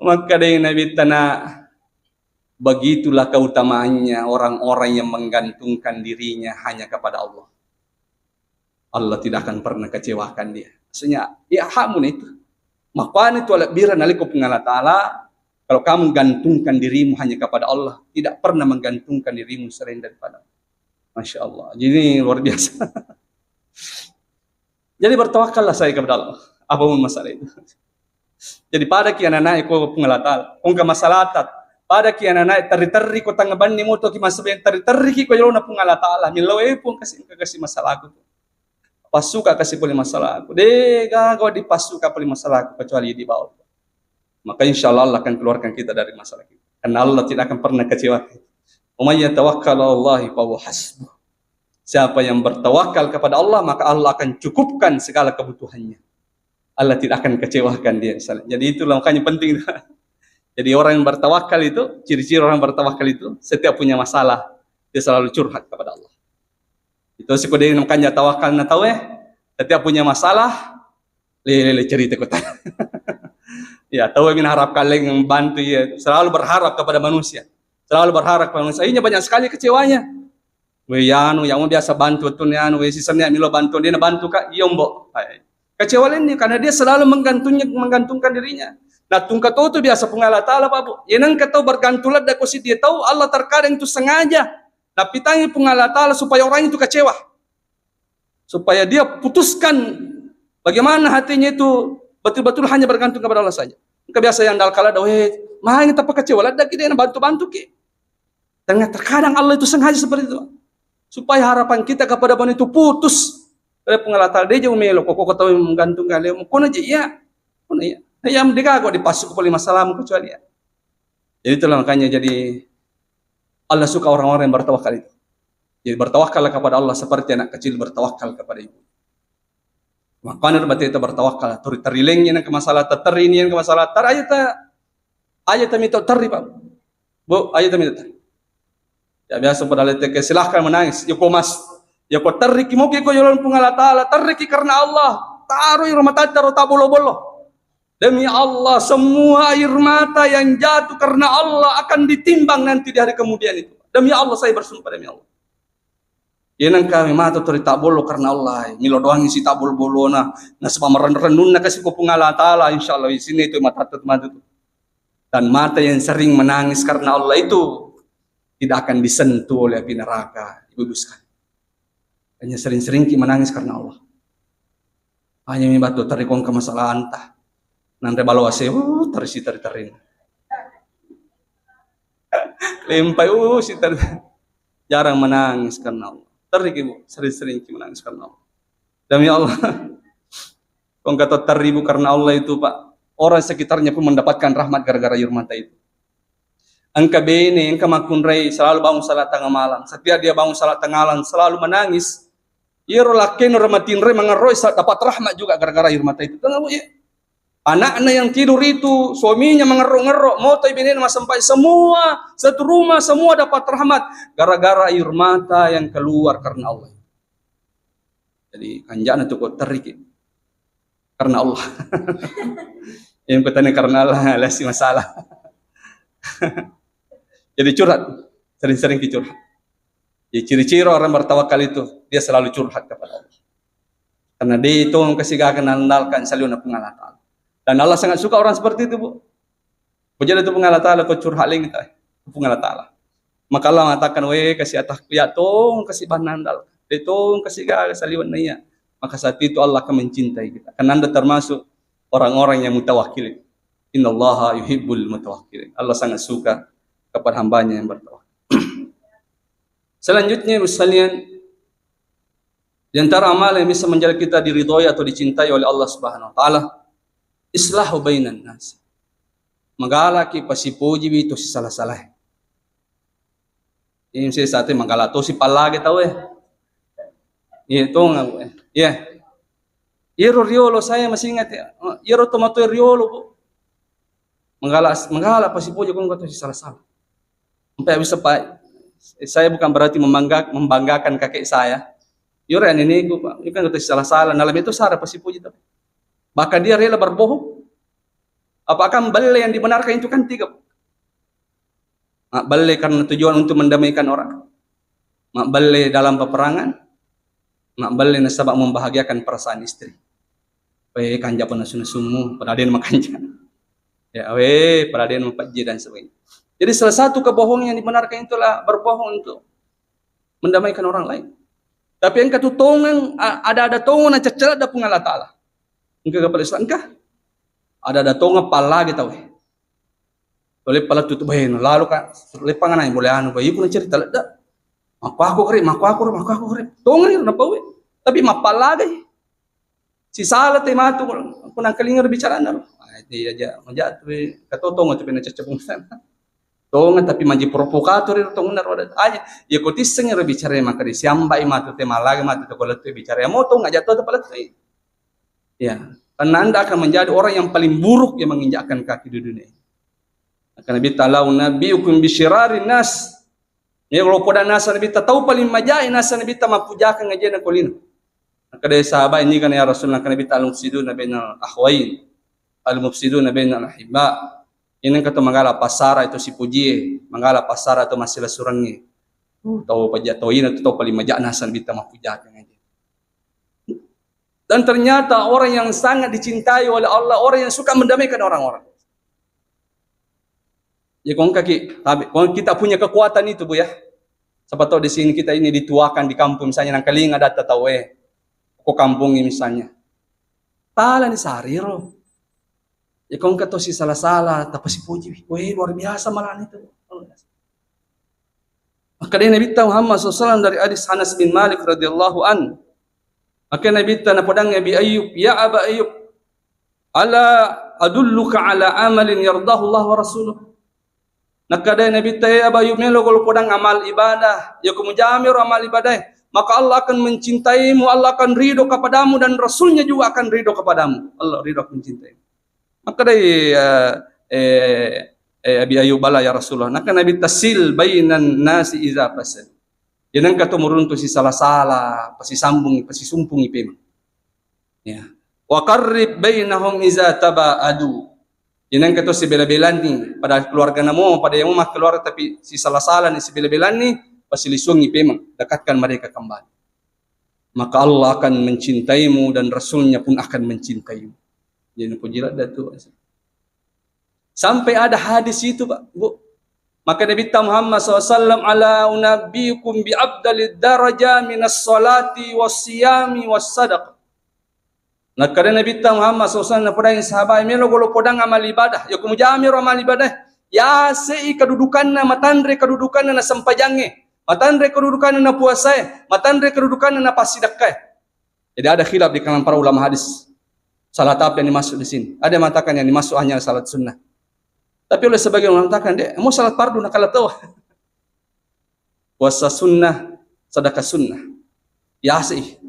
Makkedai Nabitta, "Nak, begitulah keutamaannya orang-orang yang menggantungkan dirinya hanya kepada Allah. Allah tidak akan pernah kecewakan dia." Maksudnya, ya hakmu itu. Makanya itu alebbiran naliko Puang Allah Ta'ala, kalau kamu gantungkan dirimu hanya kepada Allah, tidak pernah menggantungkan dirimu selain daripada Allah. Masya Allah. Jadi ini luar biasa. Jadi bertawakkallah saya kepada Allah. Apapun masalah itu. Jadi padaki anak-anak ko Puang Allah Ta'ala. Ko engka masalah ta, padaki anak-anak terri-terri ko tangga banni moto ki masalah terri-terri ki ko yolona Puang Allah Ta'ala. Millau e Puang kasi, kasi masalahku. Passuka kasi pole masalahku. De gaga dipassuka pole masalahku kecuali di bawah. Maka insya Allah Allah akan keluarkan kita dari masalah kita. Karena Allah tidak akan pernah kecewa. "Wa may yatawakkal 'ala Allahi fa huwa hasbuh." Siapa yang bertawakal kepada Allah, maka Allah akan cukupkan segala kebutuhannya. Allah tidak akan kecewakan dia. Jadi itulah makanya penting. Jadi orang yang bertawakal itu, ciri-ciri orang bertawakal itu, setiap punya masalah, dia selalu curhat kepada Allah. Itu siko de makanya tawakal na tau e, setiap punya masalah, lele cerita kota. Ya, tau e harap kaleng bantu, ya, selalu berharap kepada manusia. Selalu berharap kepada manusia. Akhirnya banyak sekali kecewanya. We, yanu, yang biasa bantu tu, yanu, we, sisanya milo bantu, dia bantu ka, iya, Mbok. Hai. Kecewa lenni karena dia selalu menggantungnya, menggantungkan dirinya. Nah, tungka tu biasa Puang Allah Ta'ala, Pak, Bu. Ya, nengka tau bergantung ladda ko si dia tahu Allah terkadang itu sengaja napitangi Puang Allah Ta'ala supaya orang itu kecewa. Supaya dia putuskan bagaimana hatinya itu betul-betul hanya bergantung kepada Allah saja. Engka biasa yang dal kala dah, "Weh, main tak kecewa ladda ki, dia bantu-bantu ki." Ternyata terkadang Allah itu sengaja seperti itu. Supaya harapan kita kepada Bani itu putus. Dari Puang Allah Ta'ala, dia jauh melo, kok kau tahu menggantung kali, mau kona aja, iya. Kona iya. Nah, yang dikagok dipasuk kepala masalahmu kecuali ya. Jadi itulah makanya jadi Allah suka orang-orang yang bertawakal itu. Jadi bertawakallah kepada Allah seperti anak kecil bertawakal kepada ibu. Makanya berarti kita bertawakal, teri terilengi yang ke masalah, teri ini yang ke masalah, ter aja ta, aja ta minta teri, Pak. Bu, aja ta minta teri. Ya biasa pada leteke, silahkan menangis. Yoko mas, yoko teriki muki ko yolong Puang Allah Ta'ala, teriki karena Allah. Taruh rumah tata ro tabolo-bolo. Demi Allah, semua air mata yang jatuh karena Allah akan ditimbang nanti di hari kemudian itu. Demi Allah, saya bersumpah demi Allah. Yenang kami mata tori tabolo karena Allah. Milo doang isi tabol bolona. Nasaba merenung-renungna kasi ko Puang Allah Ta'ala, insya Allah isini itu mata tu, mata tu. Dan mata yang sering menangis karena Allah itu tidak akan disentuh oleh api neraka, ibu-ibu sekalian. Hanya sering-sering ki menangis karena Allah. Hanya mi batu terikong ke masalah anta. Nanti balo ase, uh, terisi teri-teri. Lempai, uh, si teri. Jarang menangis karena Allah. Teri ki, Bu, sering-sering ki menangis karena Allah. Demi Allah. Kong kata teri, Bu, karena Allah itu, Pak. Orang sekitarnya pun mendapatkan rahmat gara-gara air mata itu. Engka bene, engka makkunrai selalu bangun salat tengah malam. Setiap dia bangun salat tengah malam selalu menangis. Iyaro lakkeno ramatinre mangerroi sa-, dapat rahmat juga gara-gara air mata itu. Tengah, Bu, ya. Anaknya yang tidur itu, suaminya mengerrok-ngerrok, moto ibinena masampai, semua satu rumah semua dapat rahmat gara-gara air mata yang keluar karena Allah. Jadi kanjana tu ko teriki karena Allah. Yang kutanya karena Allah, lesi masalah. Jadi curhat, sering-sering ki curhat. Jadi ciri-ciri orang bertawakal itu dia selalu curhat kepada Allah. Karena dia itu kasih gak kenal saliweng Puang Allah Ta'ala. Dan Allah sangat suka orang seperti itu, Bu. Bujana tu Puang Allah Ta'ala ko curhat lagi ta, Puang Allah Ta'ala. Maka Allah mengatakan, "We, kasih atahku ya tong, kasih banandal. De tong, kasih gak saliweng na iya." Maka saat itu Allah akan mencintai kita. Karena Anda termasuk orang-orang yang mutawakkilin. Innallaha yuhibbul mutawakkilin. Allah sangat suka kepada hambanya yang bertawakal. Selanjutnya, Ibu sekalian, di antara amal yang bisa menjadikan kita diridhoi atau dicintai oleh Allah Subhanahu wa Ta'ala, islahu bainan nas. Magalaki pasipojiwi to sisala-salae. Ini saya sate magala to si pallage tau e. Iya, to ngaku e. Iya. Iyaro riolo saya masih ingat ya. Iyaro tomatoa riolo, Bu. Magala, magala pasipoji ko to sisala-sala. Sampai bisa, Pak, saya bukan berarti membangga-, membanggakan kakek saya. Iyaro neneku, Pak, itu kan kata salah-salah. Dalam itu sara pasipuji, tapi bahkan dia rela berbohong. Apakah belle yang dibenarkan itu kan tiga, Pak? Mabbelle karena tujuan untuk mendamaikan orang. Mabbelle dalam peperangan. Mabbelle nasaba membahagiakan perasaan istri. Weh, kanja pun nasu-nasummu, padahal dia makanja. Ya, weh, padahal dia mapajji dan sebagainya. Jadi salah satu kebohongan yang dibenarkan itulah berbohong untuk mendamaikan orang lain. Tapi engka tu tongeng, a-, ada-ada tongeng na cecceledda Puang Allah Ta'ala. Engka kapal Islam, engka. Ada-ada tongeng pallagi tau, eh. Tole palettu tu, "Weh, lalu ka, leppanganai boleh anu, weh, iku na cerita ledda. Makku aku kere, makku aku, makku aku kere." Tongeng na pau, eh. Tapi mappallagai. Sisala te matu, ku nangkalinga ro bicarana ro. Ah, iya aja, maja tu, eh, kato tongeng tu pena cecce Puang sana. Tongeng tapi maji provokator ro tongeng ro ada. Aja, ya ko tisseng ro bicara maka di siambai matu te malaga matu te ko lettu bicara. Ya mo tongeng aja to te palettu. Ya, karena Anda akan menjadi orang yang paling buruk yang menginjakkan kaki di dunia ini. Maka Nabi ta, "Ala unabbiukum bisyirarin nas." Ya, kalau poda nasa Nabi ta, tau paling majai nasa Nabi ta mappujakang aja na kolino. Maka dari sahabat ini kan, "Ya Rasulullah," kan Nabi ta, "Al-mufsiduna bainal akhwain, al-mufsiduna bainal ahibba." Ini kata manggala pasara itu sipujie, manggala pasara itu masih lesurangi. Uh, tau paja, tau ina tu tau paling majak nasa Nabi ta mappujakang aja. Dan ternyata orang yang sangat dicintai oleh Allah, orang yang suka mendamaikan orang-orang. Ya, kong kaki, tapi kong kita punya kekuatan itu, Bu, ya. Siapa tahu di sini kita ini dituakan di kampung, misalnya, nangkalinga data tau, eh, ko kampung ini, misalnya. Tala ni sariro. Ya, kong kato si salah-salah, tapi si puji. Weh, luar biasa malah itu. Maka dari Nabi Muhammad sallallahu alaihi wasallam dari hadis Anas bin Malik radhiyallahu an. Maka Nabi ta napodangngi Abi Ayyub, "Ya Aba Ayyub, ala adulluka ala amalin yardahu Allah wa rasuluh?" Nakkadai Nabi ta, "Eh, Aba Ayyub, melo golo podang amal ibadah. Ya kumujamiro amal ibadah, maka Allah akan mencintaimu, Allah akan ridho kepadamu, dan Rasulnya juga akan ridho kepadamu." Allah ridho akan mencintaimu. Makkadai, eh, eh, eh, Abi Ayyub, "Bala ya Rasulullah." Nakkeda Nabi ta, "Sil bainan nasi iza fasad." Jadi engka to muruntu si sala-sala, pasisambung, pasisumpungi pemeng. Ya. "Wa qarrib bainahum iza tabaadu." Jadi engka to si bela-belani pada keluarga namo, pada yang mau keluarga tapi si sala-sala ni si bela-belani, pasilisungi pemeng, dekatkan mereka kembali. Maka Allah akan mencintaimu dan Rasulnya pun akan mencintaimu. Jadi napuji ladda tu. Sampai ada hadis itu, Pak, Bu. Maka Nabi ta Muhammad sallallahu alaihi wasallam, "Ala unabbiukum bi afdalid daraja minas salati was siyami was sadaqah." Nakkeda Nabi ta Muhammad sallallahu alaihi wasallam, napodangi sahabat, "Melo golo podang amal ibadah." Ya kumujamiro amal ibadah. Yasei kedudukanna, matanre kedudukanna na sempajangnge, matanre kedudukanna na puasae, matanre kedudukanna na passidakkae. Jadi ada khilaf di kalangan para ulama hadis. Salat apa yang dimaksud di sini? Ada yang mengatakan yang dimaksud hanya salat sunnah. Tapi oleh sebagian ulama mengatakan, "Dek, mau salat fardu nakala tau." Puasa sunnah, sedekah sunnah. Ya sih.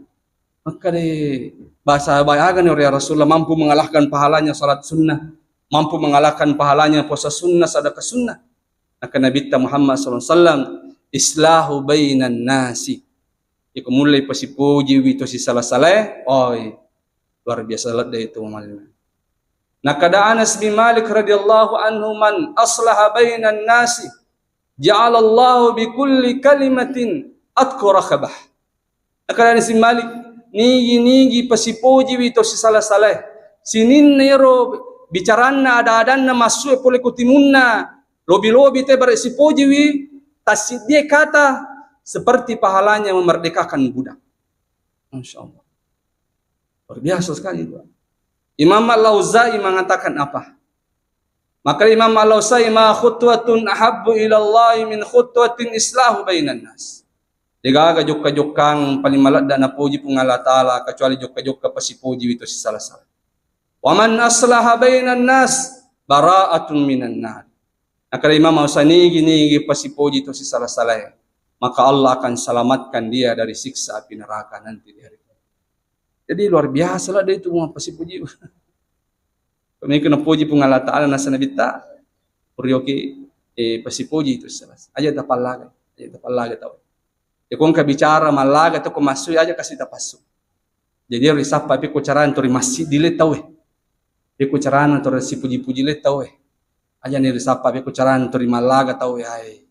Maka di bahasa bayagan ya Rasulullah mampu mengalahkan pahalanya salat sunnah, mampu mengalahkan pahalanya puasa sunnah, sedekah sunnah. Maka Nabi ta Muhammad sallallahu alaihi wasallam, "Islahu bainan nasi." Iko mulai pasipujiwi to sisala-salae, oi, luar biasa ladde itu amalna. Nakada Anas bin Malik radhiyallahu anhu, "Man aslaha bainan nasi, ja'alallahu bi kulli kalimatin atqa raqabah." Nakada Anas bin Malik, "Nigi-nigi pasipujiwi to sisala-salae, sininna ero bicaranna, ada-adanna, massu e pole ku timunna, lobi-lobi te bare sipujiwi, tassiddie kata seperti pahalanya memerdekakan budak." Masya Allah. Luar biasa sekali itu. Imam Al-Auza'i mengatakan apa? Maka Imam Al-Auza'i, "Ma khutwatun ahabbu ilallahi min khutwatin islahu bainan nas." Degaga jokka-jokkang paling maladda napuji Puang Allah Ta'ala kecuali jokka-jokka pasipuji itu sisala-sala. "Wa man aslaha bainan nas bara'atun minan nar." Nakada Imam Ausa, "Nigi-nigi pasipuji to sisala-salae, maka Allah akan selamatkan dia dari siksa api neraka nanti di hari kiamat." Jadi luar biasa ladde itu mau pasipuji. Pemikir napuji Puang Allah Ta'ala nasa Nabi ta, purioki, eh, pasipuji itu sisala. Aja tapallaga, aja tapallaga tau. Ko engka bicara mallaga to ko massui, aja kasi tapassu. Jadi risappa pekko carana to ri massiddi le tauwe. Pekko carana to ri sipuji-puji le tauwe. Aja ni risappa pekko carana to ri mallaga tauwe, ai.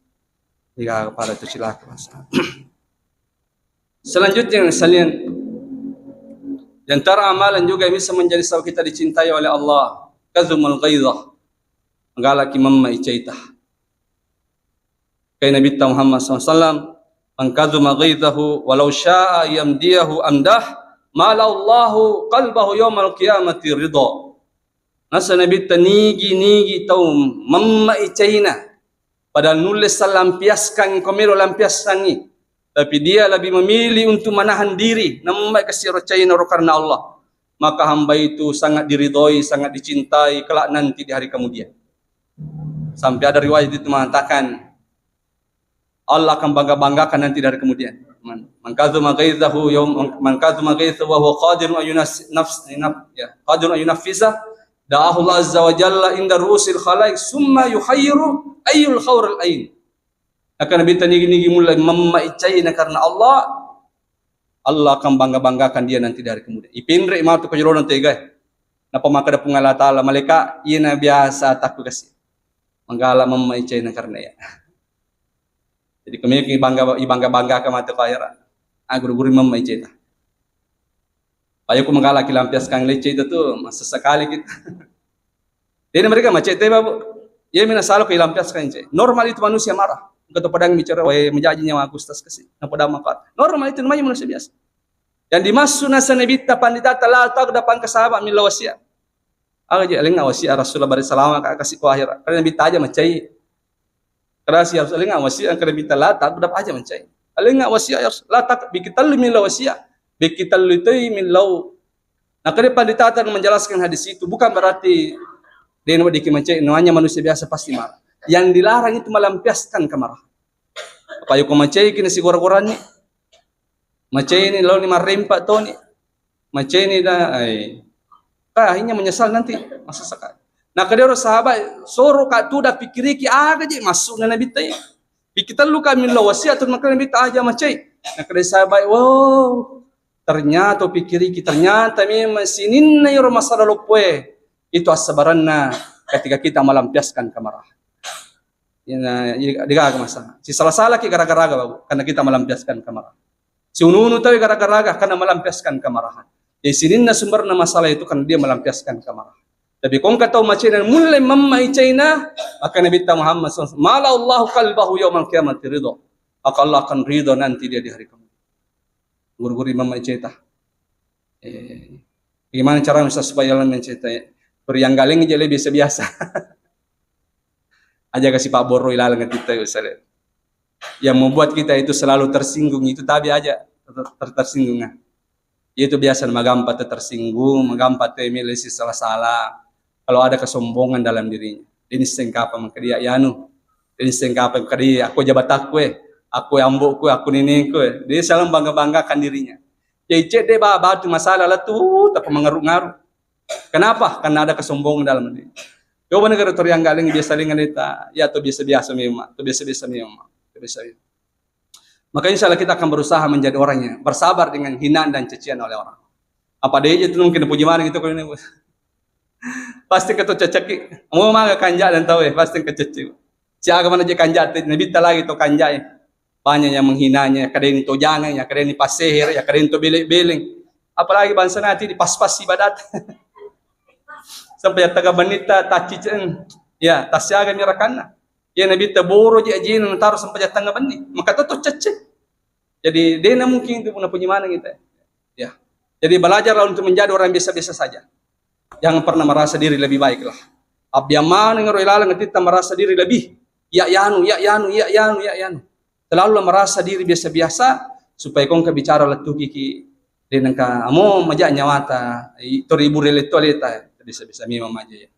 Jika pada tu cilaka masa. Selanjutnya sekalian, di antara amalan juga yang bisa menjadi sebab kita dicintai oleh Allah, kazumul ghaizah. Magalaki mamma icaita. Kai Nabitta Muhammad sallallahu alaihi wasallam, "Man kazuma ghaizahu walau syaa yamdiyahu amdah, mala'allahu qalbahu yaumal qiyamati ridha." Nasa Nabitta, nigi-nigi tau mamma icaina, padahal nulle sallampiaskan, ko melo lampiaskangi, tapi dia lebih memilih untuk menahan diri, namma kasi ro caina ro karena Allah, maka hamba itu sangat diridhoi, sangat dicintai kelak nanti di hari kemudian. Sampai ada riwayat itu mengatakan, Allah akan bangga-banggakan nanti dari kemudian. Man, man kazuma ghaithahu yaum, man kazuma ghaithahu wa huwa qadirun an yunas-, nafs-, naf-, ya, qadirun an yunaffisa, da'ahu Allah azza wa jalla inda ru'usil khalaiq, summa yuhayyiru ayyul khairul ain. Akan Nabitta, nigi-nigi mulle mamma icaina karena Allah, Allah akan bangga-banggakan dia nanti dari kemudian. Ipinre matu ko jolona tegae. Napa makkeda Puang Allah Ta'ala, malaika, iyana biasa takku kasi. Manggala mamma icaina karena iya. Jadi kemiki bangga, ibangga-banggakan matu ko akhirat. Ah, guru-guru mamma icaita. Payo ku manggala ki lampiaskan lecce itu tuh, masa sekali kita. Jadi mereka macet teh, Babu. Iya, mina salah ko ilampiaskan ice. Normal itu manusia marah. Engka to padang bicara, "Wae, menjaji nyawa aku, Ustaz, kasi." Nah, padang makat. Normal itu namanya manusia biasa. Yang dimaksud nasa Nabitta, pandita, la taghdab, pangka sahabat, milla wasiat. Aga je, alenga wasiat Rasulullah bari salama ka kasi ko akhirat. Karena Nabitta aja macai. Kada si harus alenga wasiat, kada Nabitta la taghdab, aja macai. Alenga wasiat ya Rasul, la tak, biki tellu milla wasiat. Biki tellu itu millau. Nah, kada pandita menjelaskan hadis itu bukan berarti dia nama diki macai, namanya manusia biasa pasti marah. Yang dilarang itu melampiaskan kemarahan. Apa yuko macai kini sigora-gorani? Macai ni launi marrempa toni. Macai ni da, ai. Ka, akhirnya menyesal nanti, masa saka. Nah, kedero sahabat, soro ka tu da pikiriki aga je masuk na Nabitta. Pikir tellu ka millau wasiat tu maka Nabitta aja macai. Nah, kedero sahabat, wow, ternyata pikiriki, ternyata memang sininna iro masalah loppoe itu assabaranna ketika kita melampiaskan kemarahan. Ina, i-, degaga masalah. Sisala-salaki gara-garaga, Babu, karena kita melampiaskan kemarahan. Siunu-unu tawi gara-garaga karena melampiaskan kemarahan. Jadi sininna sumberna masalah itu karena dia melampiaskan kemarahan. Tapi ko engka tau macai na mulle mamma icaina, maka Nabitta Muhammad sallallahu alaihi wasallam, "Mala Allahu qalbahu yaumal qiyamati ridha." Maka Allah akan ridha nanti dia di hari kemudian. Guru-guru mamma icaita. Eh, bagaimana cara supaya Allah mencintai? Beri yang galing aja lebih biasa-biasa. Aja kasih Pak Borro ilaleng kita, Ustaz. Yang membuat kita itu selalu tersinggung itu tabi aja ter-, ter-, tersinggung, ah. Itu biasa magampa te tersinggung, magampa te milisi salah-salah. Kalau ada kesombongan dalam dirinya, dia nisseng kapa maka dia yanu, dia nisseng kapa maka dia, "Aku jabatakku, eh, aku ambokku, aku nenekku, eh." Dia selalu bangga-banggakan dirinya. Jadi cedde ba batu masalah latu, tapi mengeruk-ngeruk. Kenapa? Karena ada kesombongan dalam diri. Coba negara toriang galing biasa dengan kita, ya atau biasa-biasa memang, atau biasa-biasa memang, atau biasa. Maka insya Allah kita akan berusaha menjadi orang yang bersabar dengan hinaan dan cacian oleh orang. Apa dia itu mungkin puji mana gitu kalau ini. Pasti ketu ceceki. Mau maga kanja dan tahu ya, pasti kececek. Siaga mana je kanja, Nabitta lagi tu kanja. Banyak yang menghinanya, kadang to jangan, ya kadang to passeher, ya kadang to beleng-beleng. Apalagi bangsa nanti dipas-pas ibadat. Sampai ya taga benita tacicen, ya tasiaga mirakanna. Ya Nabitta boro je ajina nataro sampai ya tengah benni. Maka tetap cecek. Jadi dena mungkin itu puna puji mana kita. Ya. Jadi belajarlah untuk menjadi orang biasa-biasa saja. Jangan pernah merasa diri lebih baik lah. Abbiang maneng ro ilalang atitta merasa diri lebih. Ya yanu, ya yanu, ya yanu, ya yanu. Selalu merasa diri biasa-biasa supaya kongka bicara lettuki ki denengka amo maja nyawata, i-, tori bure lettu aleta, biasa-biasa memang maja ya.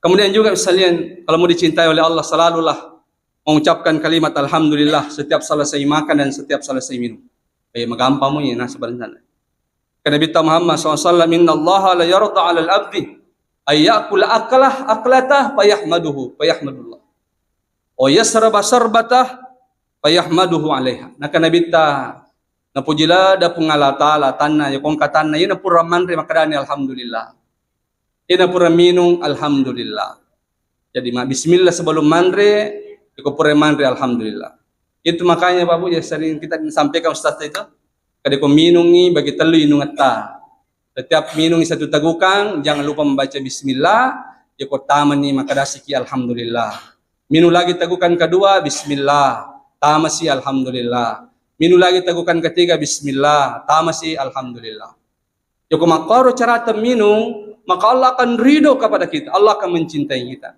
Kemudian juga sekalian, kalau mau dicintai oleh Allah, selalulah mengucapkan kalimat alhamdulillah setiap selesai makan dan setiap selesai minum. Eh, magampang mo ya, nah, sebenarnya. Kata Nabitta Muhammad sallallahu alaihi wasallam, "Innallaha la yarda 'alal 'abdi ay ya'kula aklah, aklatah, fayahmaduhu, fayahmadullah. Wa yasraba sarbatah, Fayahmaduhu alaiha. Naka Nabitta, napuji ladda Puang Allah Ta'ala, tanna, ya kongka tanna, iyana pura manre makkedani alhamdulillah. Iyana pura minung, alhamdulillah. Jadi, ma-, bismillah sebelum manre, iko pura manre, alhamdulillah. Itu makanya, Bapak, ya sering kita sampaikan Ustaz itu, kada ko minungi bagi telu inungetta. Setiap minungi satu tegukang, jangan lupa membaca bismillah, ya ko tamani makkedasiki alhamdulillah. Minum lagi tegukan kedua, bismillah, tamasi alhamdulillah. Minum lagi tegukan ketiga, bismillah, tamasi alhamdulillah. Joko makkoro carata minum, maka Allah akan ridho kepada kita, Allah akan mencintai kita.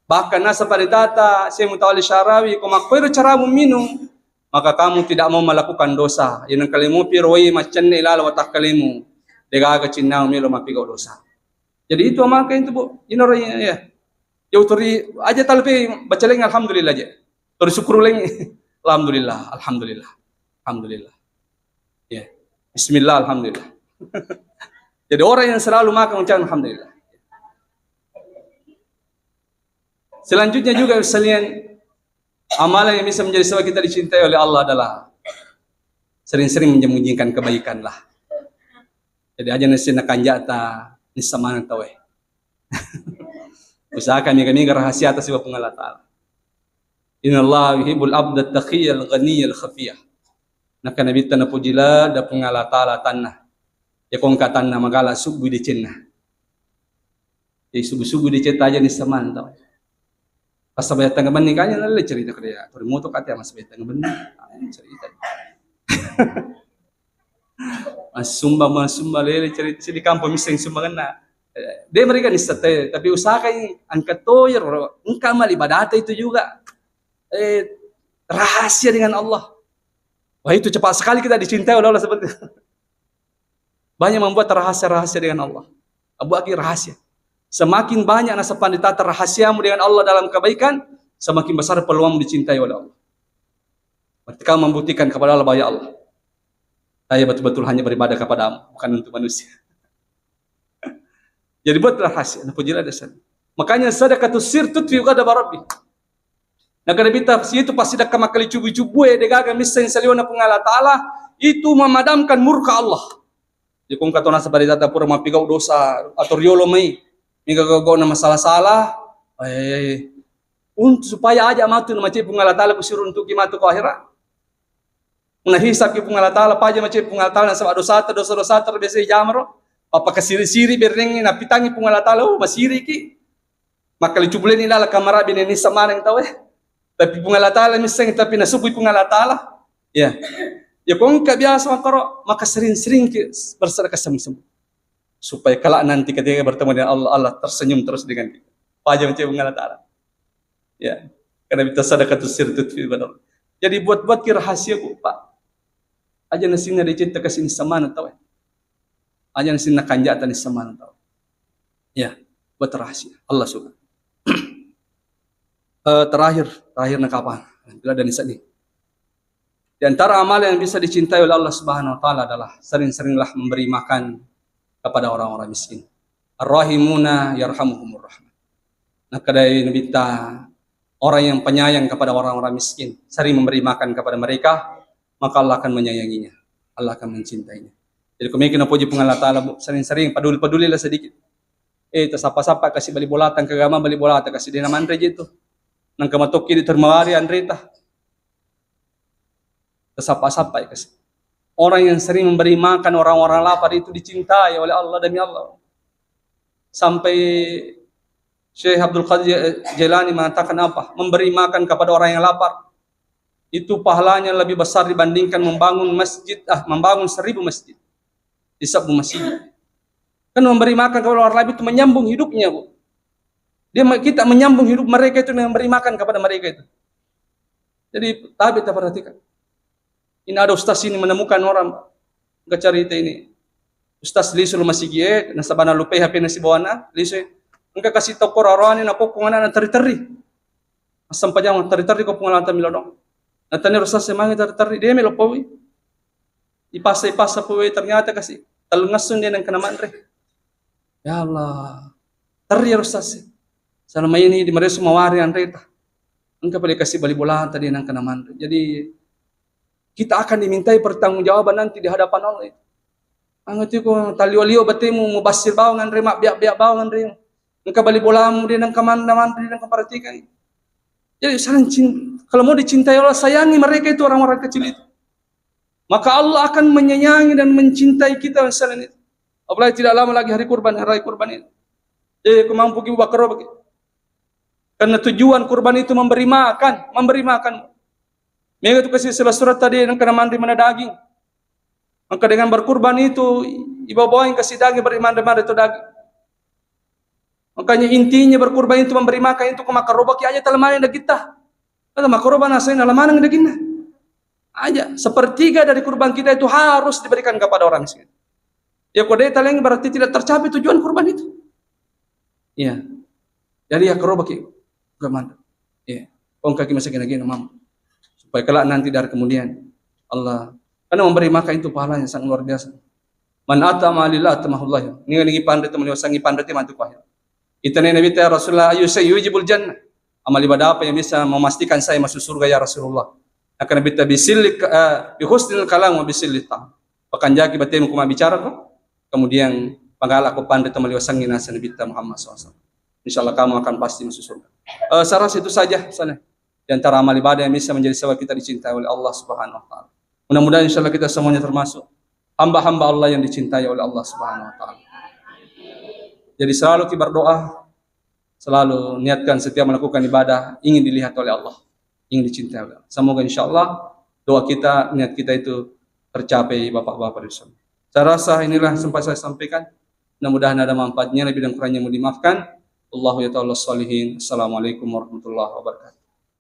Bahkan nasaba ri tata Syekh Mutawalli Syarawi, ko makkoro caramu minum, maka kamu tidak mau melakukan dosa. Yang kalemu piroi maccenne lalo watakkalemu, degaga cinnau melo mappigau dosa. Jadi itu maka itu, Bu. Ino ro, ya. Ya, utori aja talpe baca leng alhamdulillah aja. Tori syukur leng alhamdulillah, alhamdulillah. Alhamdulillah. Ya. Bismillah, alhamdulillah. Jadi orang yang selalu makan ucapan alhamdulillah. Selanjutnya juga sekalian, amalan yang bisa menjadi sebab kita dicintai oleh Allah adalah sering-sering menyembunyikan kebaikan lah. Jadi aja nasi nakanjata nissa maneng tauwe. Usahakan mega-mega rahasiata sibawa Puang Allah Ta'ala. Innallaha yuhibbul abda taqiyal ghaniyal khafiyah. Naka Nabitta napuji ladda Puang Allah Ta'ala tanna. Ya kongka tanna magala subbui decenna. Jadi subuh-subuh dicet aja ni seman tau. Pas sabaya tengah benni kanya lalle cerita ke dia. Tori moto kate sama sabaya tengah benni. Ah, cerita. Masumba masumba lele cerita sini kampung miseng sumbangenna. Eh, dia mereka ni sete, tapi usahakan angkat toyer, engka mal ibadata itu juga. Eh, rahasia dengan Allah. Wah, itu cepat sekali kita dicintai oleh Allah seperti itu. Banyak membuat rahasia-rahasia dengan Allah. Buat rahasia. Semakin banyak nasabang ditata rahasiamu dengan Allah dalam kebaikan, semakin besar peluangmu dicintai oleh Allah. Berarti kamu membuktikan kepada Allah bahwa, "Ya Allah, saya betul-betul hanya beribadah kepadamu, bukan untuk manusia." Jadi buat rahasia, napujilah dasar. Makanya sadaqatus sir tutfi'u ghadaba rabbi. Nah, kada bita itu pasti dakka makkali cubu-cubu e, degaga misseng saliweng Puang Allah Ta'ala, itu memadamkan murka Allah. Jadi kongka tona sabari tata pura mappigau dosa atau riolo mai, mega gau-gauna masalah-salah, eh, untuk supaya aja matu na macai Puang Allah Ta'ala kusiruntuki matu ke akhirat. Nahisabki Puang Allah Ta'ala, paja macai Puang Allah Ta'ala nasaba dosata, dosa-dosata biasa jamaro. Apa kasiri-siri berengi napitangi Puang Allah Ta'ala, oh, masiriki. Makkali cubuleni lala kamara bine nissa maneng tau, eh. Tapi Puang Allah Ta'ala misseng, tapi nasubui Puang Allah Ta'ala. Ya. Ya kongka biasa makkoro, maka sering-sering ki bersedekah semu-semu. Supaya kelak nanti ketika bertemu dengan Allah, Allah tersenyum terus dengan kita. Paja macai Puang Allah Ta'ala. Ya, karena bita sadaqatus sir tutfi'u ghadab. Jadi buat-buat ki rahasia ku, Pak. Aja nasinna dicipta kasih sama tau. Aja nasinna kanjata ni sama tau. Ya, buat rahasia. Allah suka. Eh, terakhir, terakhir na kapan? Bila dan sedih. Di antara amal yang bisa dicintai oleh Allah Subhanahu wa Ta'ala adalah sering-seringlah memberi makan kepada orang-orang miskin. Ar-rahimuna yarhamuhumur rahman. Nah, kedai Nabitta, orang yang penyayang kepada orang-orang miskin, sering memberi makan kepada mereka, maka Allah akan menyayanginya. Allah akan mencintainya. Jadi, kemiki napuji Puang Allah Ta'ala, Bu, sering-sering peduli-pedulilah sedikit. Eh, tasappa-sappa kasih bali bolata, kagama bali bolata, kasih dena manre je tu. Nang kamatokki di termawari anreta. Tasappa-sappai kasih. Orang yang sering memberi makan orang-orang lapar itu dicintai oleh Allah, demi Allah. Sampai Syekh Abdul Qadir Jailani mengatakan apa? Memberi makan kepada orang yang lapar itu pahalanya lebih besar dibandingkan membangun masjid, ah, membangun seribu masjid. Di sabu masjid. Kan memberi makan kepada orang lapar itu menyambung hidupnya, Bu. Dia, kita menyambung hidup mereka itu dengan memberi makan kepada mereka itu. Jadi, tapi kita perhatikan. Ini ada ustaz ini menemukan orang, engka cerita ini. Ustaz lisu lo masigi e, nasaba nalupai H P na sibawana, lisu e. Engka kasi tokko raroane na kokkong anana terri-terri. Assempajang terri-terri ko Puang Allah Ta'ala milo dong. Natanya ustaz semangi terri-terri, dia melo paui. Ipasa-ipasa paui, ternyata kasi tellung ngasung dia nang kena manre. Ya Allah, terri ya ustaz. Selama ini di maresu mawari anreta. Engka pada kasih bali bolata dia nang kena manre. Jadi, kita akan dimintai pertanggungjawaban nanti di hadapan Allah itu. Angati ko talio-lio batemu, mubassir bawang anre, mabbiak-biak bawang anre. Engka bali bolamu de nengka manre, manre de nengka perhatikan. Jadi saling cinta. Kalau mau dicintai Allah, sayangi mereka itu, orang-orang kecil itu. Maka Allah akan menyayangi dan mencintai kita selain itu. Apalagi tidak lama lagi hari kurban, hari raya kurban ini. Eh, ku mampu ki bakar bagi. Karena tujuan kurban itu memberi makan, memberi makan. Mega tu kasi sela surat tadi, nengka manre mana daging. Maka dengan berkurban itu, ibawa-bawa yang kasih daging, beri manre-manre itu daging. Makanya intinya berkurban itu memberi makan itu, ko makarobaki aja talemana dagitta. Kalau makarobaki nasai nalamaneng daginna. Aja, sepertiga dari kurban kita itu harus diberikan kepada orang miskin. Ya, ko de talengi berarti tidak tercapai tujuan kurban itu. Iya. Jadi ya karobaki. Kurban. Iya. Ongkaki masakit lagi, Mam. Supaya kelak nanti dari kemudian Allah, karena memberi makan itu pahalanya sangat luar biasa. Man at'ama lillah at'amahullah. Ini lagi pandai teman, sangi pandai teman tu pahit. Itanya Nabi ta, "Ya Rasulullah, ayu syai yujibul jannah?" Amal ibadah apa yang bisa memastikan saya masuk surga, ya Rasulullah? Maka Nabi ta, "Bisilli, eh, bihusnil kalam wa bisilli ta'am." Pakanjaki batemu ku mabbicara ko, kemudian pagala ko pandai teman liwasangi nasa Nabi ta Muhammad sallallahu alaihi wasallam. Insya Allah kamu akan pasti masuk surga. Eh, saya rasa itu saja, sana. Di antara amal ibadah yang bisa menjadi sebab kita dicintai oleh Allah Subhanahu wa Ta'ala. Mudah-mudahan insya Allah kita semuanya termasuk hamba-hamba Allah yang dicintai oleh Allah Subhanahu wa Ta'ala. Jadi selalu kita berdoa, selalu niatkan setiap melakukan ibadah ingin dilihat oleh Allah, ingin dicintai oleh Allah. Semoga insya Allah doa kita, niat kita itu tercapai, Bapak-bapak di sana. Saya rasa inilah sempat saya sampaikan. Mudah-mudahan ada manfaatnya, lebih dan kurangnya mau dimaafkan. Allahu ya ta'ala salihin. Assalamualaikum warahmatullahi wabarakatuh.